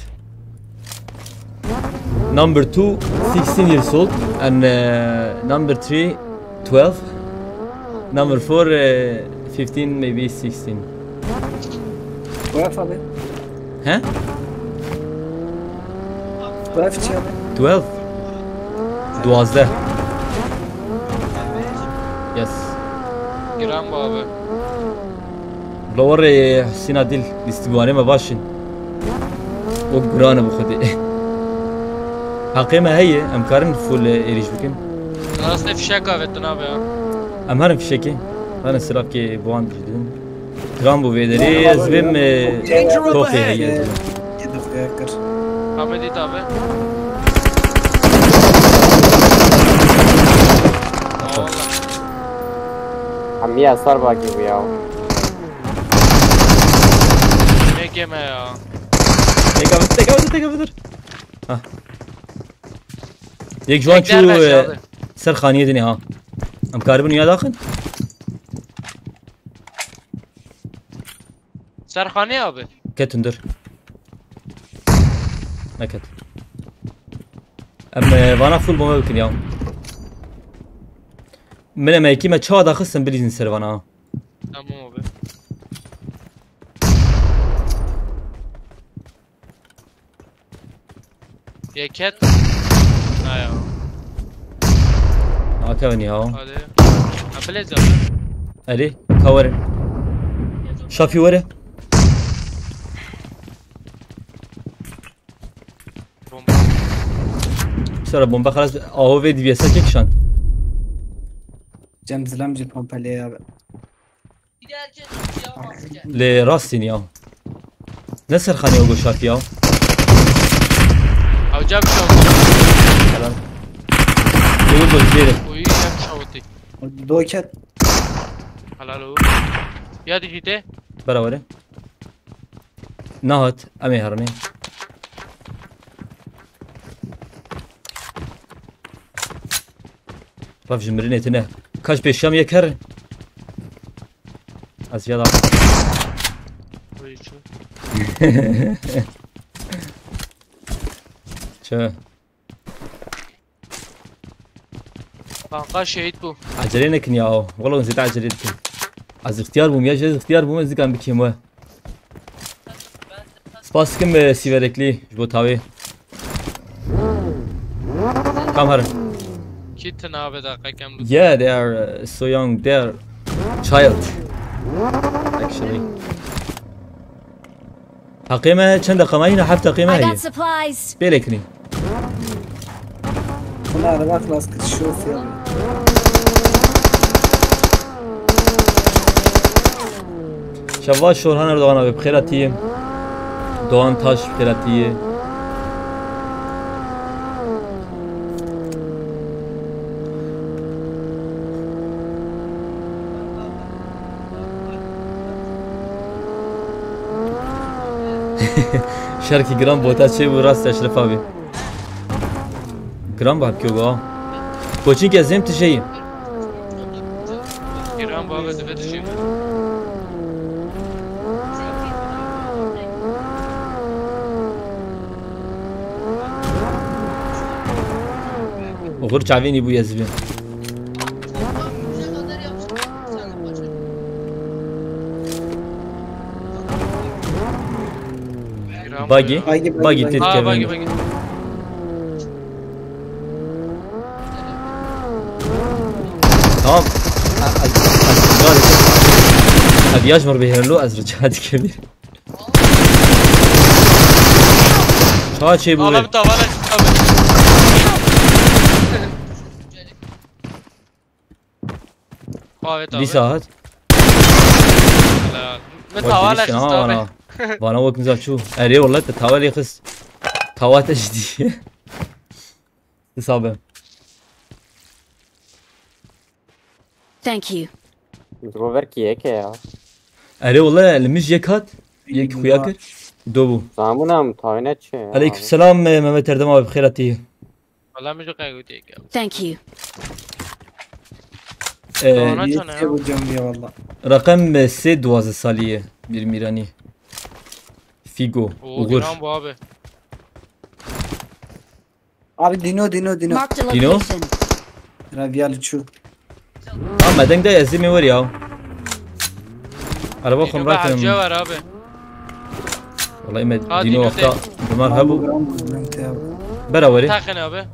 Number two, sixteen years old, and uh, number three, twelve. Number four, uh, fifteen, maybe sixteen. Twelve abi. He? Twelve çi abi. Twelve. Duwazdeh. Yes. Giran bu abi. Lowerê Husîna Dîl, lîstîbûanê me baş in. O guran e bi xwedê. Heqê me heye, em karin full êrîş bikin. Rastê fişek avetin abi ya. Em herin fişekê. Herin silavkê bi wan jî didin. Giran bû vê derê, ez vêm, e, tokê heye. Yedi xuya kir. Hamidî tabi. Hamiye sar bakî bû ya. Ne geme ya. Teka bitir, teka bitir, teka bitir. Hah. Yek ji wan Yek derbe çû, e, abi. ser xaniyê dinê ha. Em karibin ya daxin? Serxanê abi. Ketin dur. Neket. Em, e, vana full bombe bikin ya. Min em ekî me çawa daxistin bilîzin ser vana ha. Tamam abi. Yeket. Na ya. Akevin ya. Hadi. Ha, bilez abi. Erê, ka were. Şafî were. Bomba. Sera bomba xelas aho vê D B S'e kek şand. Cem zilam jî pompelê ya. Lê rastîn ya. Ne serxanî o go Şafî ya. Ew cem şaw. Selam. Yolu go zêre. Uy cem şawtî. Doket. Helal o. Ya dijî te. Bera were. Nahat, em ê herinê. Raf ji mirinê tine. Kaç pêşiya min yek herin. Ez ya da. Uy çu. Çi? Kanka şehit bu. Acele nekin ya. Wala zêde acele dikin. Ez ixtiyar bûm ya, ez ixtiyar bûm, ez dikan bikêm we. Spas dikim, e, Sîvereklî, ji bo tawê. Kam herin? Kit nabe da kakem bu. Yeah, they are, uh, so young. They are child. Actually. Heqê me çend deqa me yine heft deqê me I heye. Got supplies. Bêlê kinî. Buna araba klas kız şoför. Şeva Şorhan Erdoğan abi, bi xêr hatî. Doğan Taş, bi xêr hatî. Şerkî giran bota çê bû rast Eşref abi. Giran bab kyo go. Koçin ke zem tişeyim. Giran baba dibe tişeyim. Oxir çavînî bûye zibin. Bagi. Bagi, Bagi bagi. tet Ha bagi kevin. Bagi. Tamam. Ev yaj mir bihêrin lo ez rica dikim. Çawa çê bû? Adam tavale çıktı abi. Abi tabi. Dîsa hat. Helal. Me tavale çıktı abi. Vana wek niza çû. Erê wala te tavalê xist. Tawa te jî dî. Hisabe. Thank you. Rover ki yeke ya. Erê wala li mij yek hat. Yek xuya kir. Do bû. Zamun am tayne çi ya. Aleyküm selam, e, Mehmet Erdem abi, bi xêr hatî. Valla mi ji qey gotiye ki. Thank you. E, Doğru. Çana ya. Yeter bu camiye valla. Reqem, e, sê duwazdeh salî ye. Bir Mîranî. Figo. Oo Uğur. Giran bu abi. Abi Dino Dino Dino. Marked a Dino? location. Raviyalı çu. Ha, me deng de ez ê me wer ya. Araba xwe Dino rakim. Hevce var abi. Wallahî me Ha, Dino Dino wexta te. Dumar hebû. Dino. Bera werê. Taxin abi.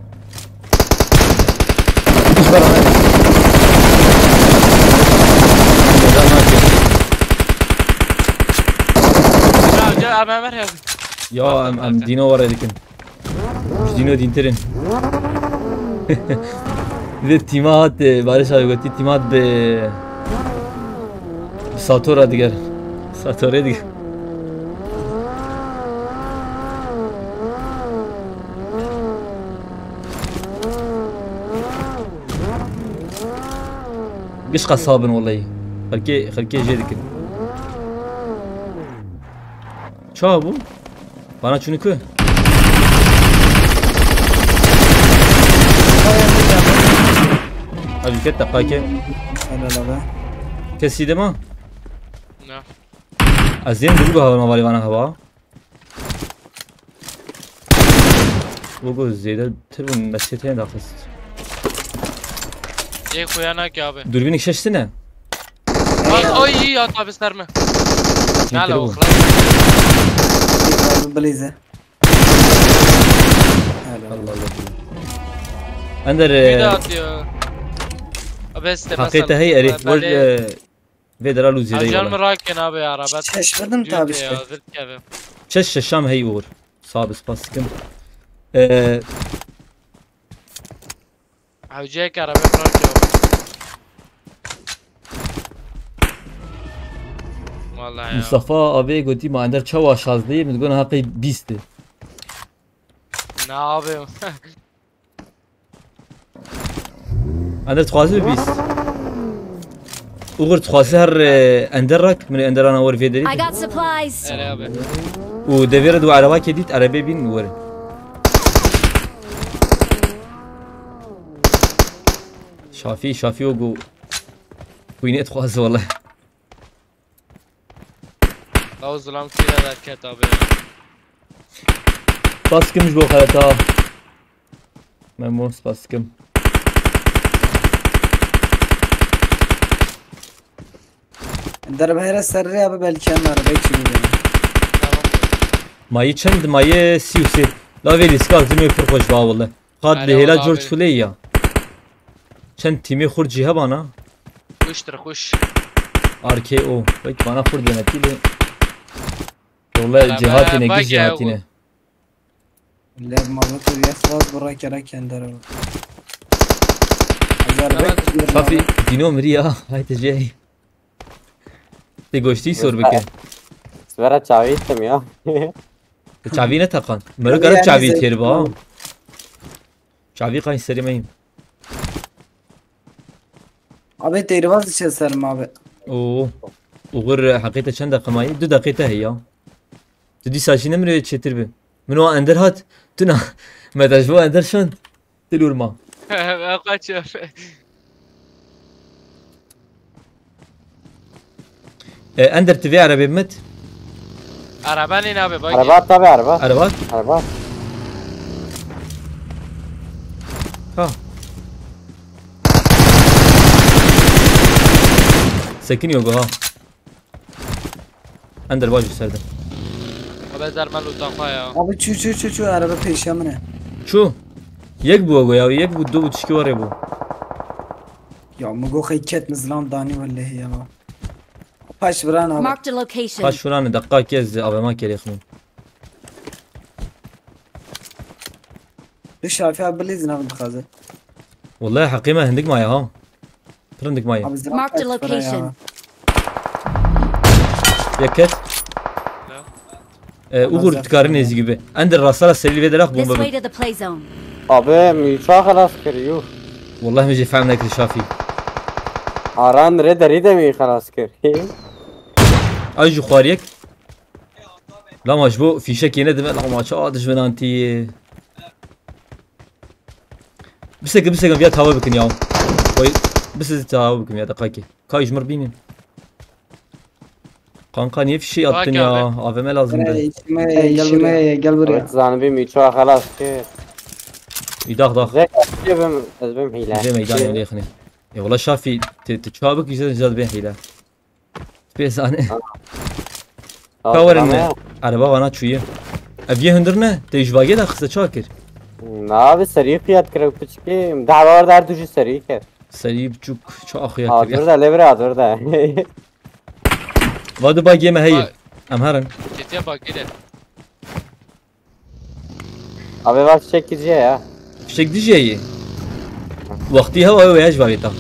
Gel gel abi Ömer ya. Ya em, em Dino were dikin. Ji Dino dîntir in. Vê tîma hat, e, Barış abi gotî tîma hat bi, bi Satora diger. Satorê diger. Giş qesabin wellahî. Xelkê, xelkê jê dikin. Ça bû? Bana çûnî ku? Abi ket deqake. Helal abi. Kesî dema? Ne? Ez yên dibû hava mavalî vana hava. Logo zêde tir bû mescetê daxist. Ê xuya nake abi. Durbînik şeştine. Bak ay at abi serme. Nala Çekil o bu. xlas. Abi Blaze. Helal. Allah Allah. Ender, Wî de e, hatiye. Abi, este heqê te mesela, hey, erê, belê. Wor, e, vê dera lûzî de Ajan yola. Mi rakin abi araba. Şaşırdım tabii işte. Ya, zil keve. Çeş şeşam hey uğur. Sağ ol, spas dikim. E, Hewceyek araba bırak ya. Vallahi ya. Mustafa abi gotî ma ender çawa şazdeyê, min digot heqê bîst e. Ne abi? Ender dixwaze bîst. Uğur dixwaze her, e, ender rak, min ender ana wer vê derî. I got supplies. Ere abi. Û devê re du araba ke dît, arabê bîn wer. Şafî, Şafî o go. Xwînê dixwaze wele. Law zilam kî re derket abi. Spas kim ji bo xereta. Memo, spas kim. Derbehre serrê abi, belki em arabayı çiğneyelim. Tamam. Mayî çend? Mayî sî û sê. La vê lîska zimê pir xweş ba wele. Qat Erê li hêla wala George abi. Clooney ya. Çend tîmê xurt jî hebana? Xweştir, xweş. R K O. Wek bana xurt demekî lê. Wala Erebe, cêhatî ne, bak giş ya, cêhatî ne. Lev mala tu yas vaz bura kere kendere. Azar Evet. Bek, Şafî, dîno mirî ya. Haydi jey. Tê goştî sor bike. Sibera çavî tim ya. Te çavî ne teqan. Mero Tabii gerek yani çavî zevk têr ba. Çavî qay serê me yî. Abi têribaz diçe ser me abi. Oo. Uğur heqê te çend deqe mayî? Du deqê te heye ya. Tu dîsa jî nemire çêtir bi. Min o ender hat. Tu na. Me te ji bo ender şand. Dil urma. Kaç. E, Ender, tu vê erebê bimit? Araba nîn abi, bagi. Araba tabi araba. Araba? Araba. Ha. Sekin yok ha. Ender bacı serde. Abi zermel utaxa ya. Abi çu çu çu çu araba pêşiya min e. Çu. Yek bû go ya, yek bû, du bû, tişkî warê bû. Ya min go xey ket min zilam danî wellehî ya. Paş viran abi. Marked a location. Paş viran e, deqqa kez avema kerê xmin. Tu Şafî abi bilîzin abi dixwaze. Wallahi heqê me hindik maye ha. Pirindik maye. Abi zilam Marked a kaç para ya? Location. Yek ket. Ne? E, Uğur dikare nêzî gibi. Ender rastara serî vê derek bombe. This way to the play zone. Abi, mi ça xelas kir, yuh. Wallahi mi jî fehm nekir Şafî. Aran re derî de mi xelas kir. Ay ji xwariyek. Lama ji bo fîşekê nedime, lama ça dijminan tî. Biseke, biseke, viya tawe bikin ya. Oy, biseke tawe bikin ya, deqakê. Kay ji mir bînin. Kanka niye fişeği attın ya? Abi. A V M lazımdı. Hey, işime, gel buraya. Gel buraya. Evet, zanibî mi ça xelas kir. İyi, dax, dax. Zek, ez bim, ez bim hile. Bize meydan öyle yakını. E, wala Şafî, te, te çabuk güzel, güzel bir hile. Pêzane. Ha. Ka werin. Tamam. Ereba vana çûye. Ev yê hundir ne? Te ji bagê de xiste ça kir? Na, bi serî qiyat kir, piçkî. Dehbar der tu jî serî kir. Serî biçûk, ça xiyat kir. Adur da, lê bira, adur da. Va du bagê me heye. Ba- Em herin. Ketiya bagê de. Abi bak, fişek gideceği ya. Fişek dijeyî. Wextî hewa ew ya ji vavêta.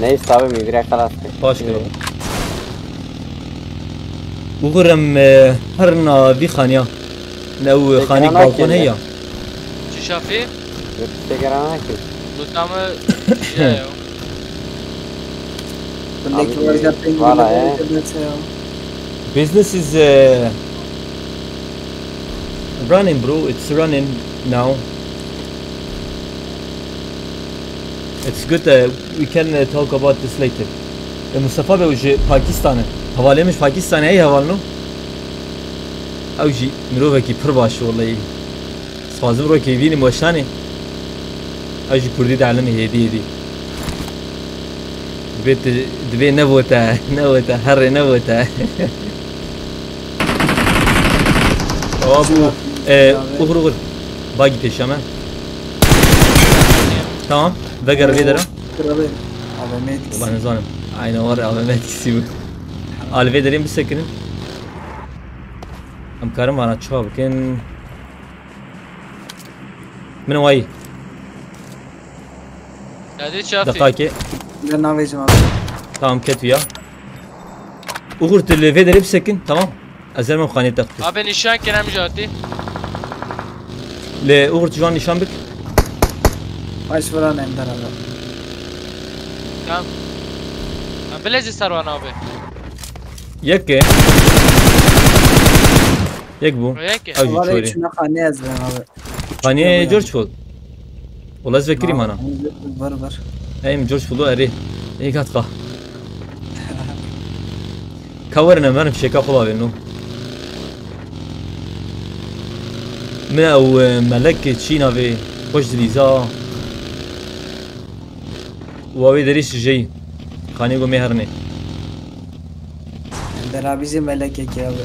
Neyse abi, mi bire xelas kir. Baş kir. Uxur em, e, herna vî xaniya. Ne ew xanîk balkon heye ya. Çi Şafî? Yok, işte gelen ki. Lutama ya ya. Bundaki var ya, penguen. Business is, uh, running, bro. It's running now. It's good. Uh, we can, uh, talk about this later. E, Mustafa Bey, ji Pakistan e. Hevalê min ji Pakistan e, ey hevalno. Ew jî mirovekî pir baş e, wellahî. Dixwazim rokê bînim weşanê. Ew jî kurdî dielime hêdî hêdî. Divê ti, divê nebote, nebote, herê nebote. Awa bû, e, uxur, uxur. Bagî pêşiya me. Tamam. Veger vê dera. Krabe. A V M etkisi. Ulan nizanim. Aynen var ya, A V M etkisi bu. Alvê derê bisekinin. Em karin vana çawa bikin. Min wayî. Hadi çafi. Deqakê. Ben navêjim abi. Tamam, ket ya. Uğur, tu li vê derê bisekin, tamam. Ez herim xanê textî. Abi nişan kenem jati. Li Uğur, tu jan nişan bik. Baş vuran ender abi. Tamam. Em bilezi serwan abi. Yek e. Yek bu. Yek e. Ew jî Var çorê. içine xanê ez ben abi. Xanê George Bull. Wala ez vekirim ana. Var var. Em George Bull'u erê. Ê gatka. Ka werin em herin fişeka xwe bavêno. Min ew e, melek çî navê xweş dilîza. Wa wê derî sijeyî. Xanê go mê herinê. Derabîzê melekekê abi.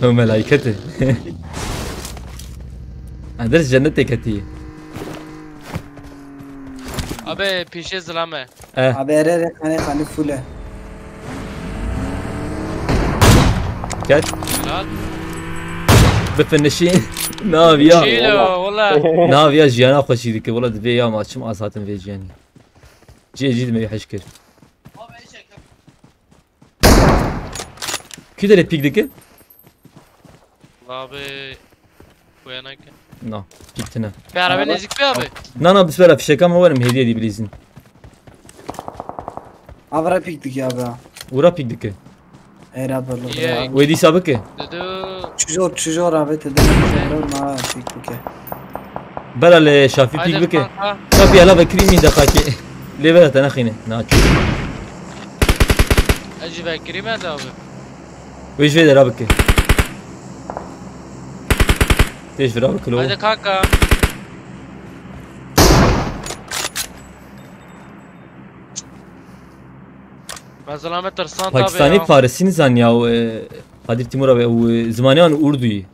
Ew melaykete. Ender cennetê ketî. Abi pişe zilame. Eh, Abi ere ere xanê xanê full e. ket. Lan. Bi finişî. Nav ya. Şilo valla. Nav ya jiyana xweşî dike. Wala divê ya ma çim az hatin vê jiyanî. Cê cî dime hej kir. Kî derê pîk dike? Abi. Uyanık. Na, pîk tine. Bir araba nezik bir abi. Na na, bismillah, fişeka me werim hediye dî bilîzin. Avra pîk dike abi. Ura pîk dike. Era böyle. Ye. Wê dîsa bike. Dedu. Çujor çujor abi te de. Ma pîk dike. Bela lê şafî pîk bike. Şafî hela vekirî min deqakê. Lê bela te nexîne. Na çû. Acı bekireyim ben de abi. Wê ji vê dera bike. Tê ji vira bike lo. Hadi kanka. Ben zelamet tırsan tabi Pakistanî ya. Farisî nizan ya, e, Kadir Timur abi, ew, e, zimanê wan Urduyî.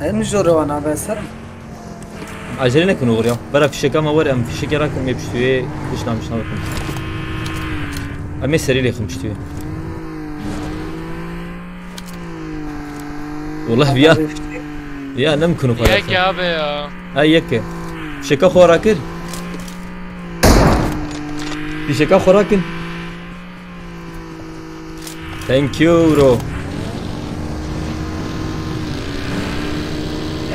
Em jor wan abi ser. Acele nekin oğur ya. Bera fişeka me were, em fişekê rakin, me piştûyê pişna mişna bikin. Em ê serî lêxin piştûyê. Wallah viya. Ya ne mimkun o kadar. Yek abi ya. Ha yek e. Fişeka xwe rakir. Fişeka xwe rakin. Thank you bro.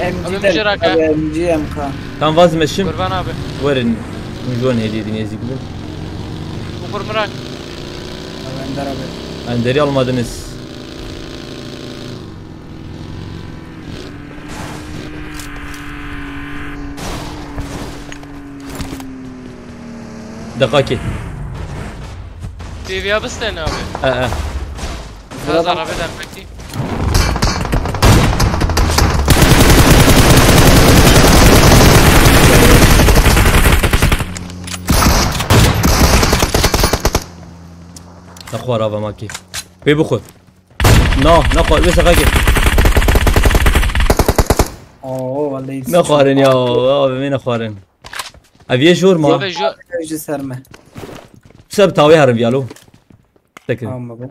M G Abi de bir şey rak ha. M G M K. Tam vazmeşim. Kurban abi. Werin. Min ji wan hediye din ezî bibin. Ukur mırak. Ender abi. Em derî almadiniz. Deqakê. T V'ye bistene abi. E e. Biraz araba dermekti. Nexwar ava makî. Pê bixwe. Na, nexwar, wê seqekê. Oo vallahi. Nexwarin ya, abi me nexwarin. Ev yê jor ma. Abi jo Ji ser me. Seb tawê herin viyalo. Tekin. Tamam baba.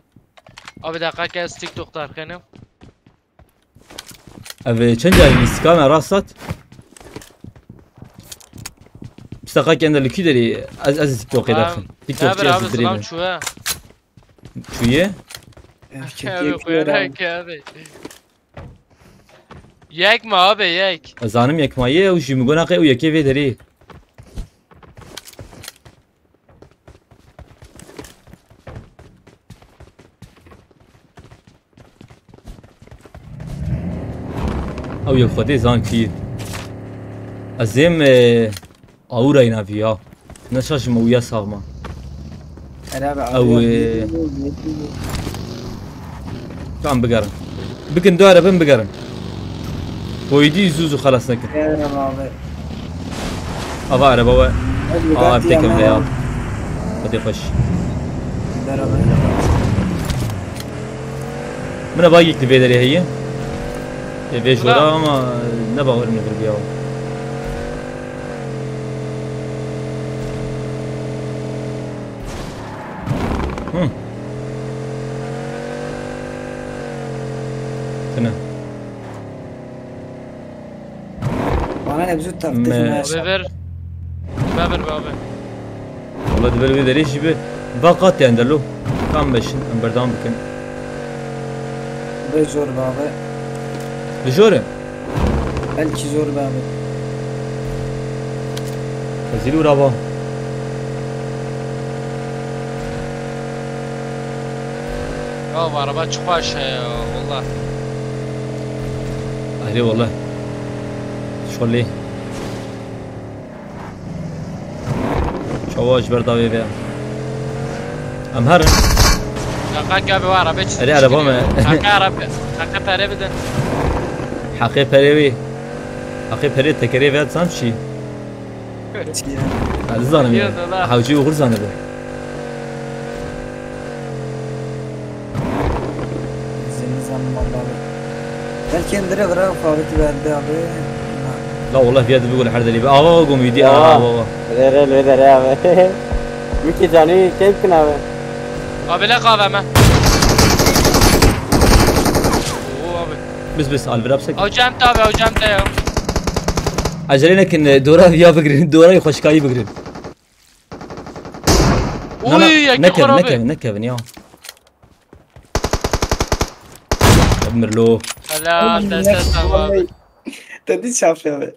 Abi dakika kes TikTok tarxenim. Ev çend carî lîstika me rast hat. Pistaka kende li kî derî ez ez TikTokê derxin. TikTok Abi çi abi ez selam dirêbim. Çuya. Çuye. Ev Abi kekek koyarak abi. Yek mi abi yek? Zanim yek maye û jî min gona qey û yekê vê derî. Ew yek xwedê zan kî. Ez êm, e, awirayî navî ya. Ne şaş me û ya sax me. Herhalde Ew, abi. e, Kan bigerin. Bikin du erebe bigerin. Koydî zû zû xelas nekin. Herhalde abi. Ava erebe we. Hadi Aa Bugatti tekim ama. le ya. Hadi xweş. Beraber. Min e bagîk li vê derê heye. Ê vê jora ama ne bawer min kiriye. Hı. Tine. Bana ne bizi taktik Me- ne? Abi ver. Ver, ver abi. Wala di ber vê derê jî bi. Va qat yani delo. Tam beşin, em berdewam bikin. Be zor be abi. Bi jor e? Belkî zor be abi. Xezîl û rava. Ya, araba çi xweş e ya, wala. Erê wala. Şolê. Çawa ji ber dawê ve. Em herin. Kaka gel bir araba çizdi. Erê, araba me. Kaka araba. Kaka pere bidin. Heqê perê wî. Heqê perê tekerê ve zan çi? Çi ya? Ez zanim ya. Biliyoruz ola. Hewcî oxir zanibe. Zini zamanı abi. Belki indire vira fabrik verdi abi. La wala viya dibi gol her deli. Ava gom yedi ava ava. Re re re re abi. Miki canı keyf kin abi. Abi la kahve mi? Oo abi. Biz biz alvira bisek. Hocam tabi hocam da ya. Acele nekin, e, dora viya bigirin, dora xweşkayî bigirin. Oy, ya nekevin, abi. Nekevin, nekevin ya. Mirlo. Helal, deste tamam. Te dî çafiya be.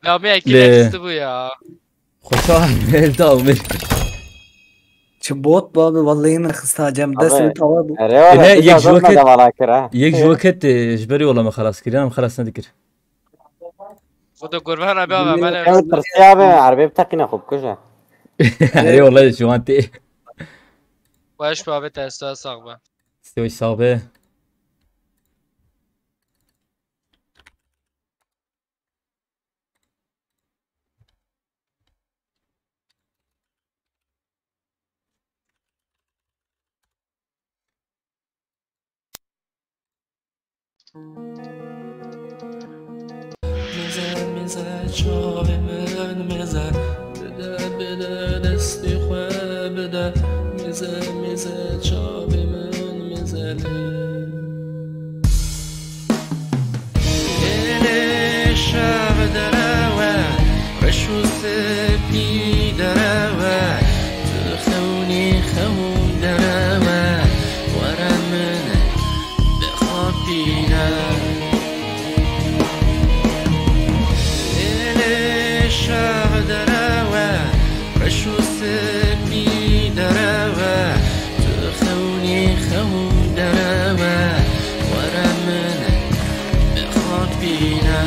Ya bir ekip yetişti bu ya. Xoşa, elde almış. Çi bot bu abi, vallahi ne xista cem. Abi, destini tava bu. Erê, ne, yek ji weket, yek ji weket, e, ji berî ola me xelas kir, ya me xelas nedikir. Xwe de kurban abi, abi, ben ev tirsiya be, erbê bi teqîna xwe bikuje. Erê, wala ji wan tê. Baş be abi, te sax be. Siyoş sax be. Mêze, mêze, çavê min mêze, bide, bide, destê xwe bide, mêze, mêze, çavê min mêze lê. Êlê şev derew e, reş û spî derew e, tu xewnî xewn derew e, were min bixapîne. Êlê şev derew e, reş û spî derew e, tu xewnî xewn derew e, were min bixapîne.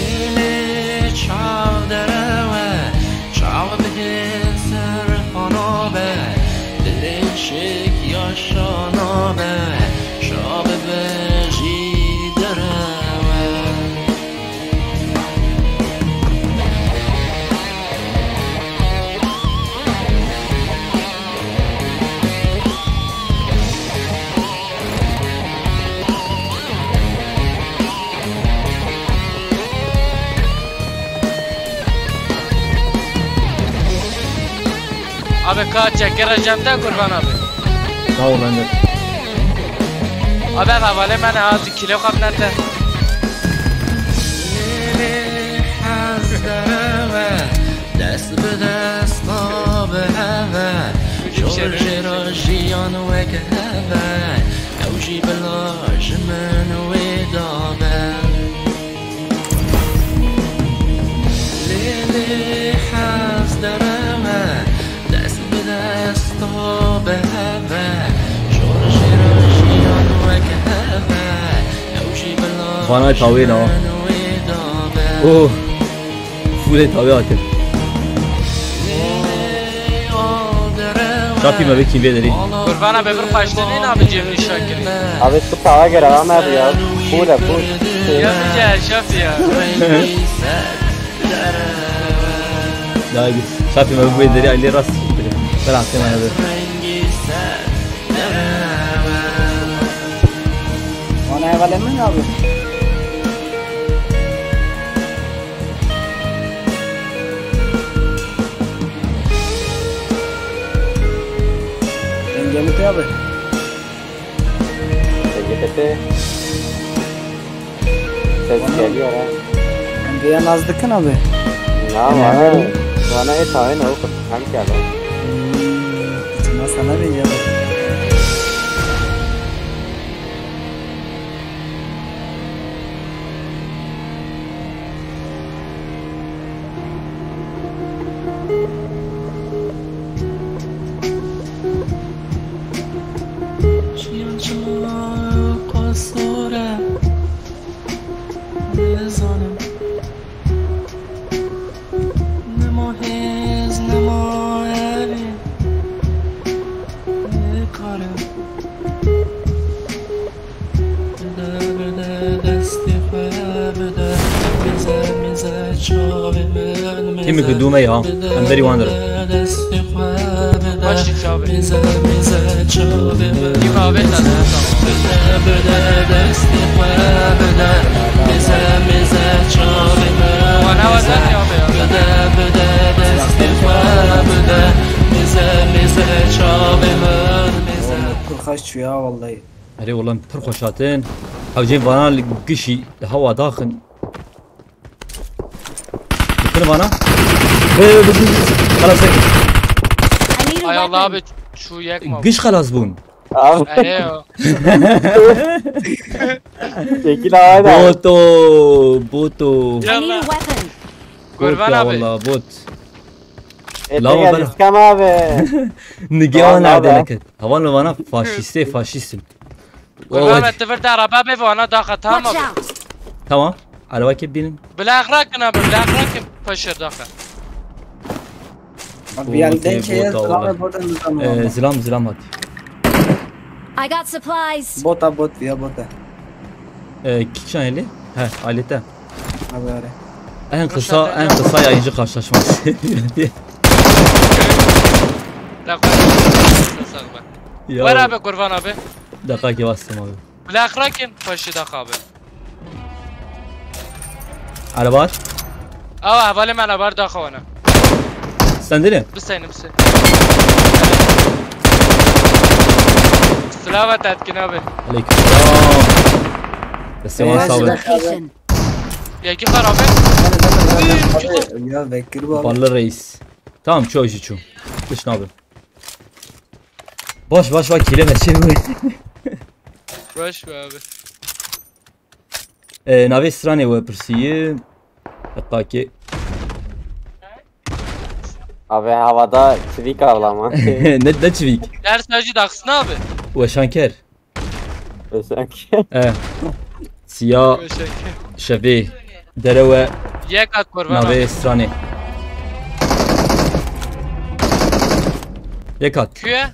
Êlê çav derew e, çav bide ser xana be, dilê şik ya şana be, çav be jî derew e. Abi ka çekere cem de kurban abi. Sağ ol, ben de. Abi havale mene ha, kilo kabnete. Dest bi desta bi hev e, jor jê re jiyan wek hev e, ew jî bila ji min wê dabe. Lê lê hez derew e, dest bi desta bi hev e, jor jê re jiyan wek hev e, ew jî bila Vana ji tawê na. Min wê dabe. Oh. Fûrê tawê hatin. Şafî me vekî vê derî. Kurbana be bir paştı ne abi cevri şakir. Abi tu tawa gere ama abi ya. Fûr e fûr. Ya bir gel Şafî ya. Daha iyi. Şafî me vê derî aile rast. Bırak sen abi. Gelmen abi. Engelli abi. Engelli. Ses geliyor ha. Engelli naz dikin abi. Ya bana, bana et ayın o hem geldi. Hmm, sana bir yalan. Çiyan çima qasore nizanim. Nema hêz, nema erê, nikarim. Bide, bide, destê xwe bide, mize, mize, çavê min, mize. Timî ku dûme ya, em berî wan dirin. Destê xwe bide, Baş çavê. Mize, mize, çavê min. Yıka abi sen. Bide, bide, destê xwe bide, mize, mize, çavê min. Bana var zaten abi ya. Bide, bide, destê xwe bide, mize, mize, çavê min, mize. Pir xweş çû ya vallahi. Erê, wela pir xweş hatin. Hewcên vana li gişî li hewa daxin. Dikir vana. Xelas ek. I need a Ay Allah weapon. Abi şu yakma. Giş xelas bûn. Abi Ere o. çekil abi de. Boto. Boto. I need a weapon. Kurban Bot ya abi. Wela bot. Ete Lava gel bana. İskem abi. Nige Tamam wan nerede abi. neket. Havan li vana faşîstê faşîstim. Kurban abi, tivir de araba be ve ana daxa, tamam Watch abi. Out! Tamam. Araba kep binin. Bilak rakin abi, bilak rakin. Paşa daxa. Abi bir yerden Okey, şey bot da zaten var. Buradan Ee, zilam zilam hat. I got supplies! Bota bot ya bota. Ee, kîçan eli? He, alete. Abi abi. En kısa, en kısa yayıncı karşılaşması. Daxa. Ya, Ver abi kurban abi. Dakika ki bastım abi. Bilak rakin, paşa daxa abi. Araba var. Awa hevalê me labar daxa wana. Sen değil mi? Biseyne, biseyne. Silava tetkin abi. Aleykümselam. Desteğin Eyvallah. sağ olun. Location. Yekî xarabe. Ya Bekir bu abi. Ballı reis. Tamam, çoğu işi çoğu. Dış ne yapayım? Baş baş bak, kileme çevir. Baş be abi. Ee, navê stranê we pirsî. Heqakê. Abi havada çivik avlama. Ne, ne çivîk? Ders hacı daxsın abi. Weşanker. Özellikle. E. Siya Teşekkür. şevê. Derewe Yek at kurban abi. navê stranê. Yek at. Küye.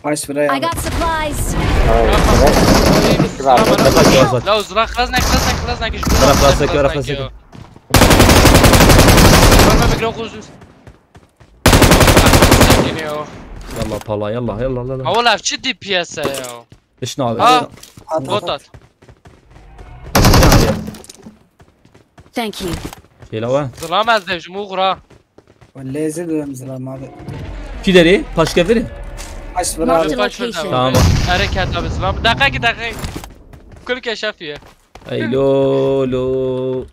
Baş buraya I abi. Got supplies! Defa ki azat. La uzra klas ne klas ne klas ne kişi. Bırak, bırak, bırak, bırak. Görme bir yok uzun. Geliyor. Yallah pala, yallah, yallah, yallah. Hava lafçı D P S ya. Dış ne abi? Ha. At, Bot at. At. Thank you. Şeyle var. Zılam ez devşim uğra. Leze dönem zılam abi. Küderi, paşka verin. Baş buraya abi. Marked Baş ver location. tamam. Tamam. Hareket abi zılam. Dakika ki dakika. Kul keşef ya. Ey lo lo.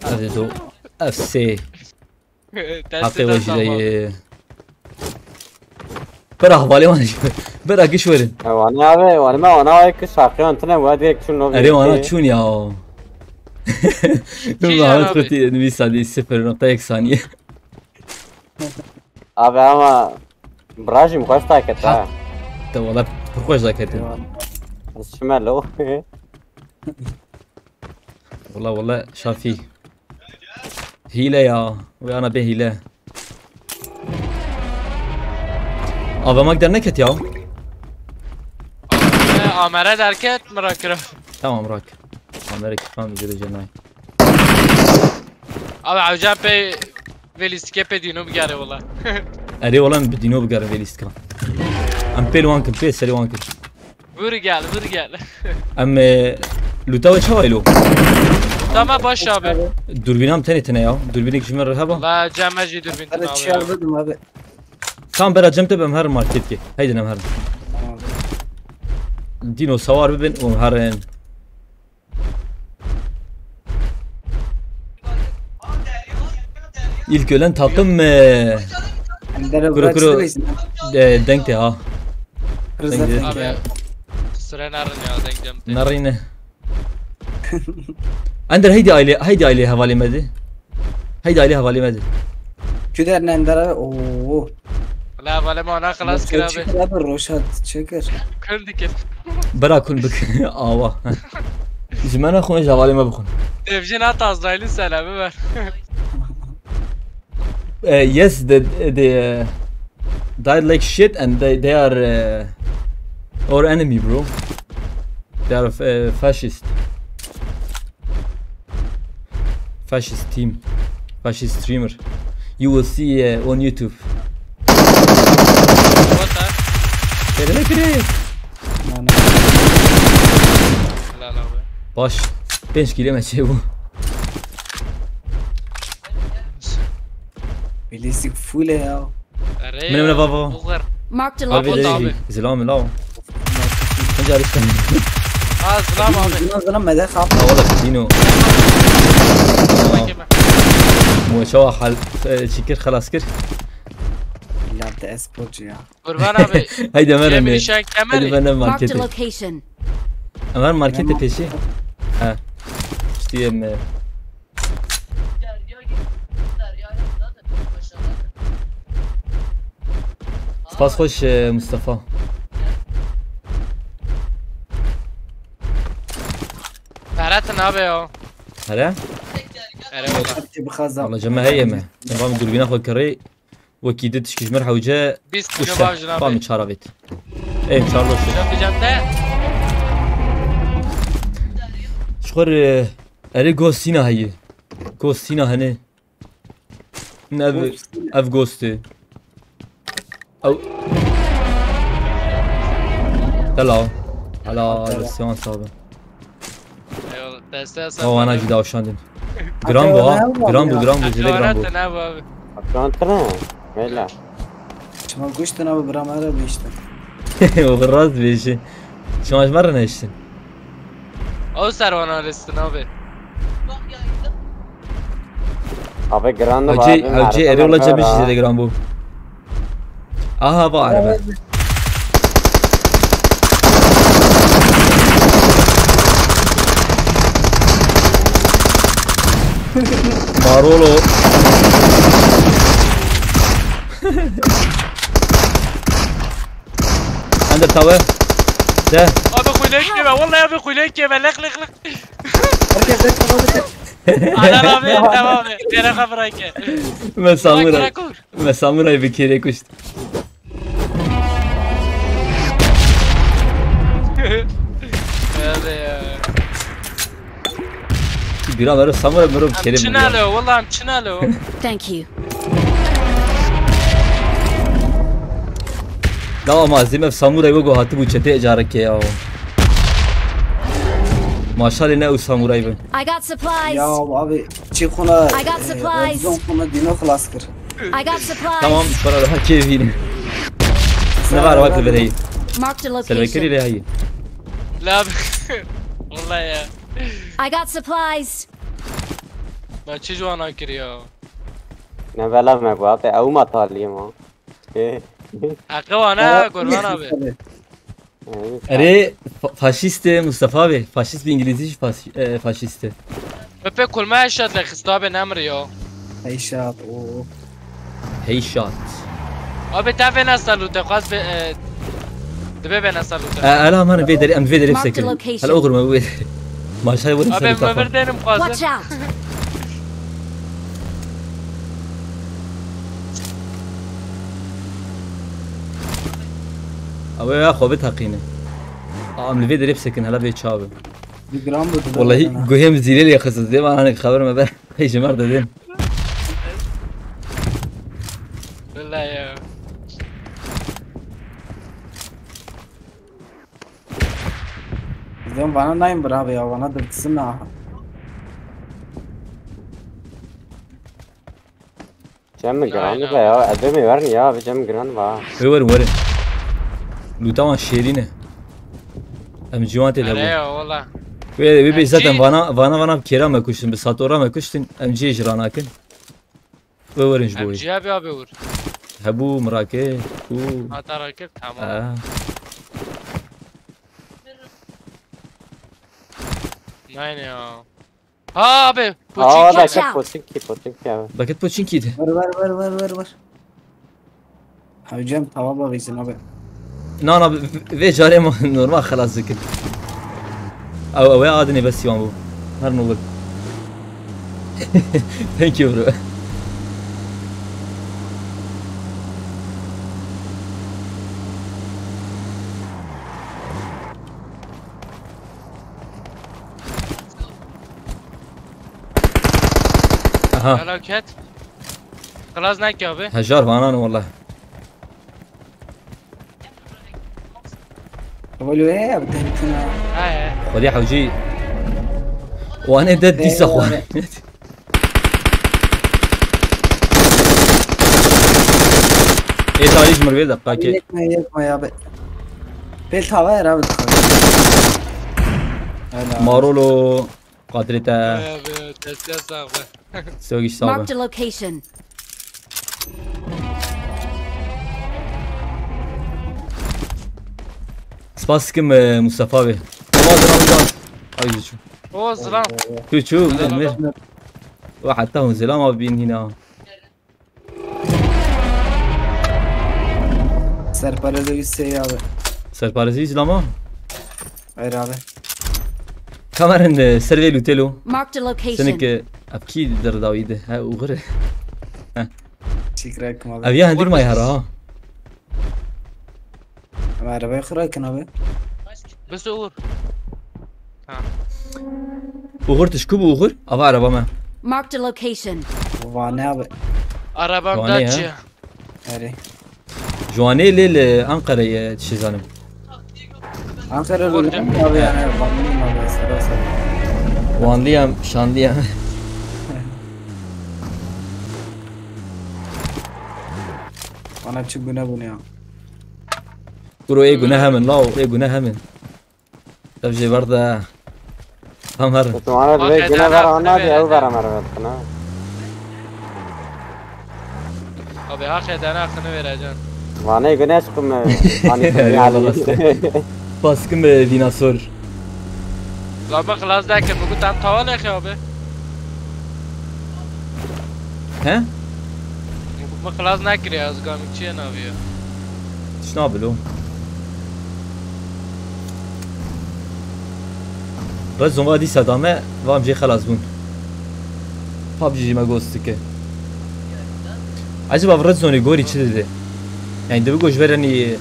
Hadi do. F C. Hakkı ve jileyi. Bırak vali var. Bırak iş verin. Ya wana abi, wana me wana ay ki şarkı antına bu direkt şunu. Erê wana çûn ya. Dur Çi Mehmet abi? Kuti, bir saniye, sıfır nokta bir saniye. Abi ama Brajim xweş taket ha. Te valla pir xweş dakete. Ez çime lo. Valla valla Şafî. Hile ya. Vay ana be hile. Avemak derneket ya. Amere derket mi rakira? Tamam rak. Amere kifan bir cenay. Abi hocam pe velistike pe dino bigare valla. Erê olan bi dino bigare velîstika. Em pê li wan kin, pê serê wan kin. Vur gel, vur gel. Em e, luta we çawa îlo? Tamam baş abi. Durbîna min tenê tine ya. Durbînek ji min re heba. La ceme jî dürbün Hadi abi. Çiğ dedim abi. Tam bera cem te bim her market ki. Haydi nem her. Tamam. Dino sawar bibin um herin. İlk ölen takım e, Ender Kuru, bırak kuru. istemeyiz. E, denk de ha. Rıza Denk de. denk Abi ya. Süre narin ya denk cem. Narine. Ender haydi aile, haydi aile havale medi. Haydi aile havale medi. Küder ne Ender abi? Oo. La vale ma ona xelas kir abi. Çekir abi, Roşat çekir. Kul dikir. Bera kun bik. Awa. Ji me nexwin, ji havale me bixwin. Devjin at Azrail'in selamı ver. Uh, yes, they, they uh, died like shit and they, they are uh, our enemy, bro. They are uh, fascist. Fascist team. Fascist streamer. You will see uh, on YouTube. Vata. Kere kere. Yani. Helal abi. Baş. Beş kilometre bu. Bilezik full ya. Ere Mine, mine, baba. Bugar. Marked a Abi Bot location. abi. de zilam la. Sen carıştın. Ha zılam abi. Zına zına medek abi. Hava da Dino. Kime? Muçava hal e, çikir xelas kir. İlla de esporcu ya. Kurban abi. Haydi Ömer Cemil Emre. Şen Haydi Kemer'i. ben de Marked a markete. Location. Ömer markete Tamam. peşi. Ha. İşte yeme. Spas hoş e, Mustafa. Ferhat'ın abi ya. Hele? Ere valla. Hepsi bu kaza. Valla ceme heye mi? Tamam, dürbüne koy kırı. Wekî di tişkî ji mir hewce Biz uşte. kilo bavjın Bam abi. çar avêt. Ê çar doşe. Yapacağım da. Şixur e, erê gost sîna heye. Gost sîna hene. Ne ev, ev gost e. Ew. Helal. Helal. Siyan sabi. Eyvallah. Desteğe sağ O ana olun. cida uşandin. Gram bu ha. Helal. Gram bu, gram bu, jide gram bu. Hatta ne bu abi? Atlantıra. Böyle. Çima kuştun abi, bırak ara bir işte. O biraz bir şey. Çamaş var ne işin? O servan arasın abi. Abi Granda Hacı, hacı eri olacak bir şey de gram bu. Aha, bu araba. Marolo. Under tower. De. Abi kulek yeme. Vallahi abi kulek yeme. Lek lek lek. Herkes de tamam. Anan abi tamam abi. Gerek bırak ya. Ben samuray. Bırak, bırak. Ben samuray bir kere kuştum. Hadi ya. Bira mero samuray mero Em kere. çin alo. Vallahi em çin alo. Thank you. Dawa mazim ev samuray wego hatibû çetê ecareke ya. Maşalê ne ew samuray bin. I got supplies. Ya abi, çi kona, I got e, supplies. Zon kona dino xelas kir. I got supplies. Tamam, para daha keyfini. Ne var bak vereyim. Marked a Selvekir location. ile hayır. La abi. Vallahi ya. I got supplies. Ben çi juana kiriyor. Ne bela me bu abi. Ew ma taliyim ha. Hakkı var ha kurban abi. Erê fa- faşîst e Mustafa abi. Faşîst bi îngilîzî jî faş- e, faşîst e. Pepe kulma eşat le xista abi nemri ya. Heşat o. Hey shot. Abi te vena salute xwaz be e, dibe vena salute. E, Ela mane vê derê em vê derê Mark the bisekirin. location. Hala oxir me wê derê. Maşallah were Abi sarı em tafa. bir derim xwazim. Watch out. Abi ya xwe bitaqîne. Aa, em li vê derê bisekin hala vê çabi. Bir gram bu. Wallahi guhê min zîlê lê xist. Dê van hani xeber me ber. Hey ji mer dedin. Vallahi ya. Yan vana nayın bir abi ya, vana dırtısın ha. Cem giran be ya, edemê ver ya, bi cem giran va. Wê werin werin. Lûta wan şêrîn e. Em ciwan tê de Ere bû. Ya valla. Wê wê bê Em zaten cî- vana vana vana kêra me kuştin, bi satora me kuştin. Em cî jira nakin. Wê werin ji bo Em wê. ciya bir abi vur. Hebû mirake. Û. Hata rakip tamam. Ha. Nine ya. Ha abi. Aa, Poçinki. da ke poçinki, poçinki abi. Baket poçinki de. Ver ver ver ver ver ver. Abi Cem tava bakıyorsun abi. Na na, vê carê ma normal xelas dikir. Ew ew ê adinê bes siwan bû. Her ne olur. Thank you bro. Aha. Felaket. Klas ne ki abi? Hejar vanan wallah. ولو ايه بتهتنا. He he. Xwedê hewcî. Wane de dîsa Eyvallah. xwe. Ê tarî ji mir vê deqakê. Yakma yakma ya be. Bel tava ya abi. Helal. Marolo. Qadrê te. Abi tezgah sağ ol. Sögîş sağ Marked be. A location. Spas dikim, e, Mustafa abi. Olmaz lan, olmaz. Ay, çu. O zılam. Çu, çu, mir, mir. Ve hatta hûn zelama bin hîna. Serparêzê wî sê abi. Serparêzî zilama. Hayır abi. Kamerin, e, ser vê lûtê lo. Marked a location. Senik, e, ev kî derdawî de. He, uğur. Şikrak abi. Ev ya hendik may her ha. Ama arabayı kıraykın abi. Bes Uğur. Ha. Uğur tişku bu Uğur. Ava araba me. Marked a location. Vane abi. Arabam Vane ya. Dacia. Hadi. Juanê lê li Ankara'yı çizanim. Ankara Orada. Rüzgar abi yani. Vanlıyım abi. Sara sara. Wanlıyam, şanlıyam. Bana çık güne bu ne ya? Kuro ê gune hemin, lao, ê gune hemin. Ev jê ver de. Tam her. Tumara Bak, direkt yine Eda ver ne ana yapıyor diye be? Uber amara ver sana. Abi hak edene hakkını vereceksin. Vane güneş kumu. Hani Eyvallah, yani. hasta. Baskın be dinozor. Lan bak Laz derken bu tam tavan ya abi. He? Bu Laz ne kiriyor az gamikçiye ne yapıyor? Tişna bilo. Red zone va dîsa dame, vam jê xelas bûn. PUBG jî me ghost dike. Acaba Red Zoneê gorî çi dide? Yani dibi ku ji ber enî,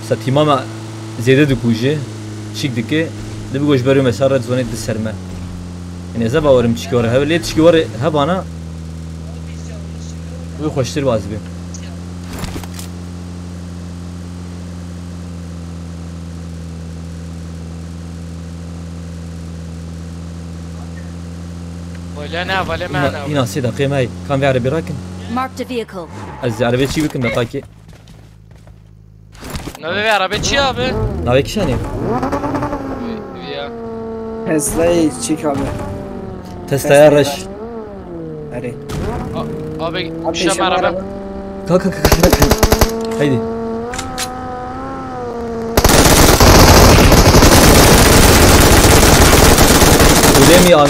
mesela tîma me zêde dikuje, çîk dike, dibi ku ji ber wê mesela Red Zoneê di ser me. Yani ez ne bawerim çikî were hebe, lê çikî were hebana wê xweştir baz be. Öyle ne, öyle Îna, ne. îna sê deqê me heye. Kam vê erebê rakin? Marked a vehicle. Ez erebê çî bikim deqakê. Ne be araba çi abi? Navê kişanê? Ya. Tesla'yı çık abi. Tesla'ya reş. Hadi. A- Abi Abi şam şam araba. araba. Kalk kalk kalk. Haydi. Öyle mi ya?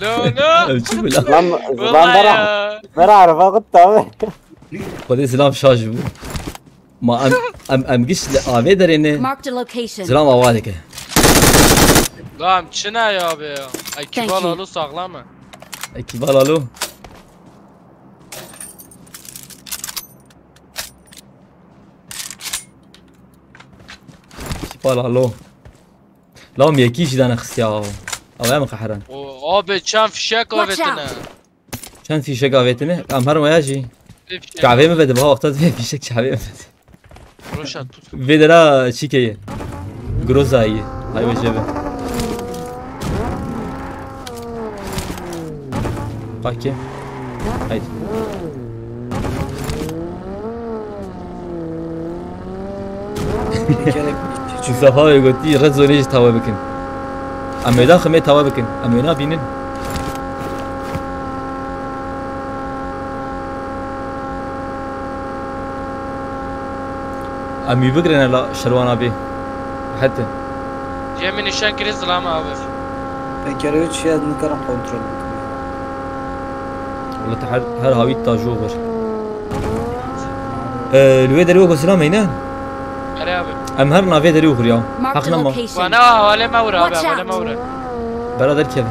No no. Ölçü mü lan? Lan Vallahi zandara. Ya. Ver araba gitti abi. Xwedê zilam şaş bû. Ma em em em giş li avê derê ne. Marked a location. Zilam ava dike. Lan çi ne ya abi ya? Ay Thank kibar you. Alo sağlam mı? Ekî vala lo. Ekî vala lo. Lam yekî jî dane xistiya. Ava em qeheran. O abi çan fişek Watch avetine. out. Çend fîşek avêtine? Em her waya jî. Vê fîşek. Çavê min vedi, baha wexta vê fîşek çavê min vedi. Roşa tut. Vê dera çîkê ye. Groza ye. Hay we jebe. Qakê. Haydi. Mustafa Bey gotî, red zonê jî tawe bikin. Em wê daximê tawe bikin. Em wê nabînin. Em wî bigirine la şerwana bê. Hete. Cem nîşan kirî zilama abi. Pekere üç ya nikarim kontrol bikim. Wala te her, her hawî ta jû vir. Ee, li wê derê wek silam heyne? Erê abi. Em her navê derê uxur ya. Mark the location. Heq nema. Wana hawale me vur abi, hawale me vur. Bera derkevin.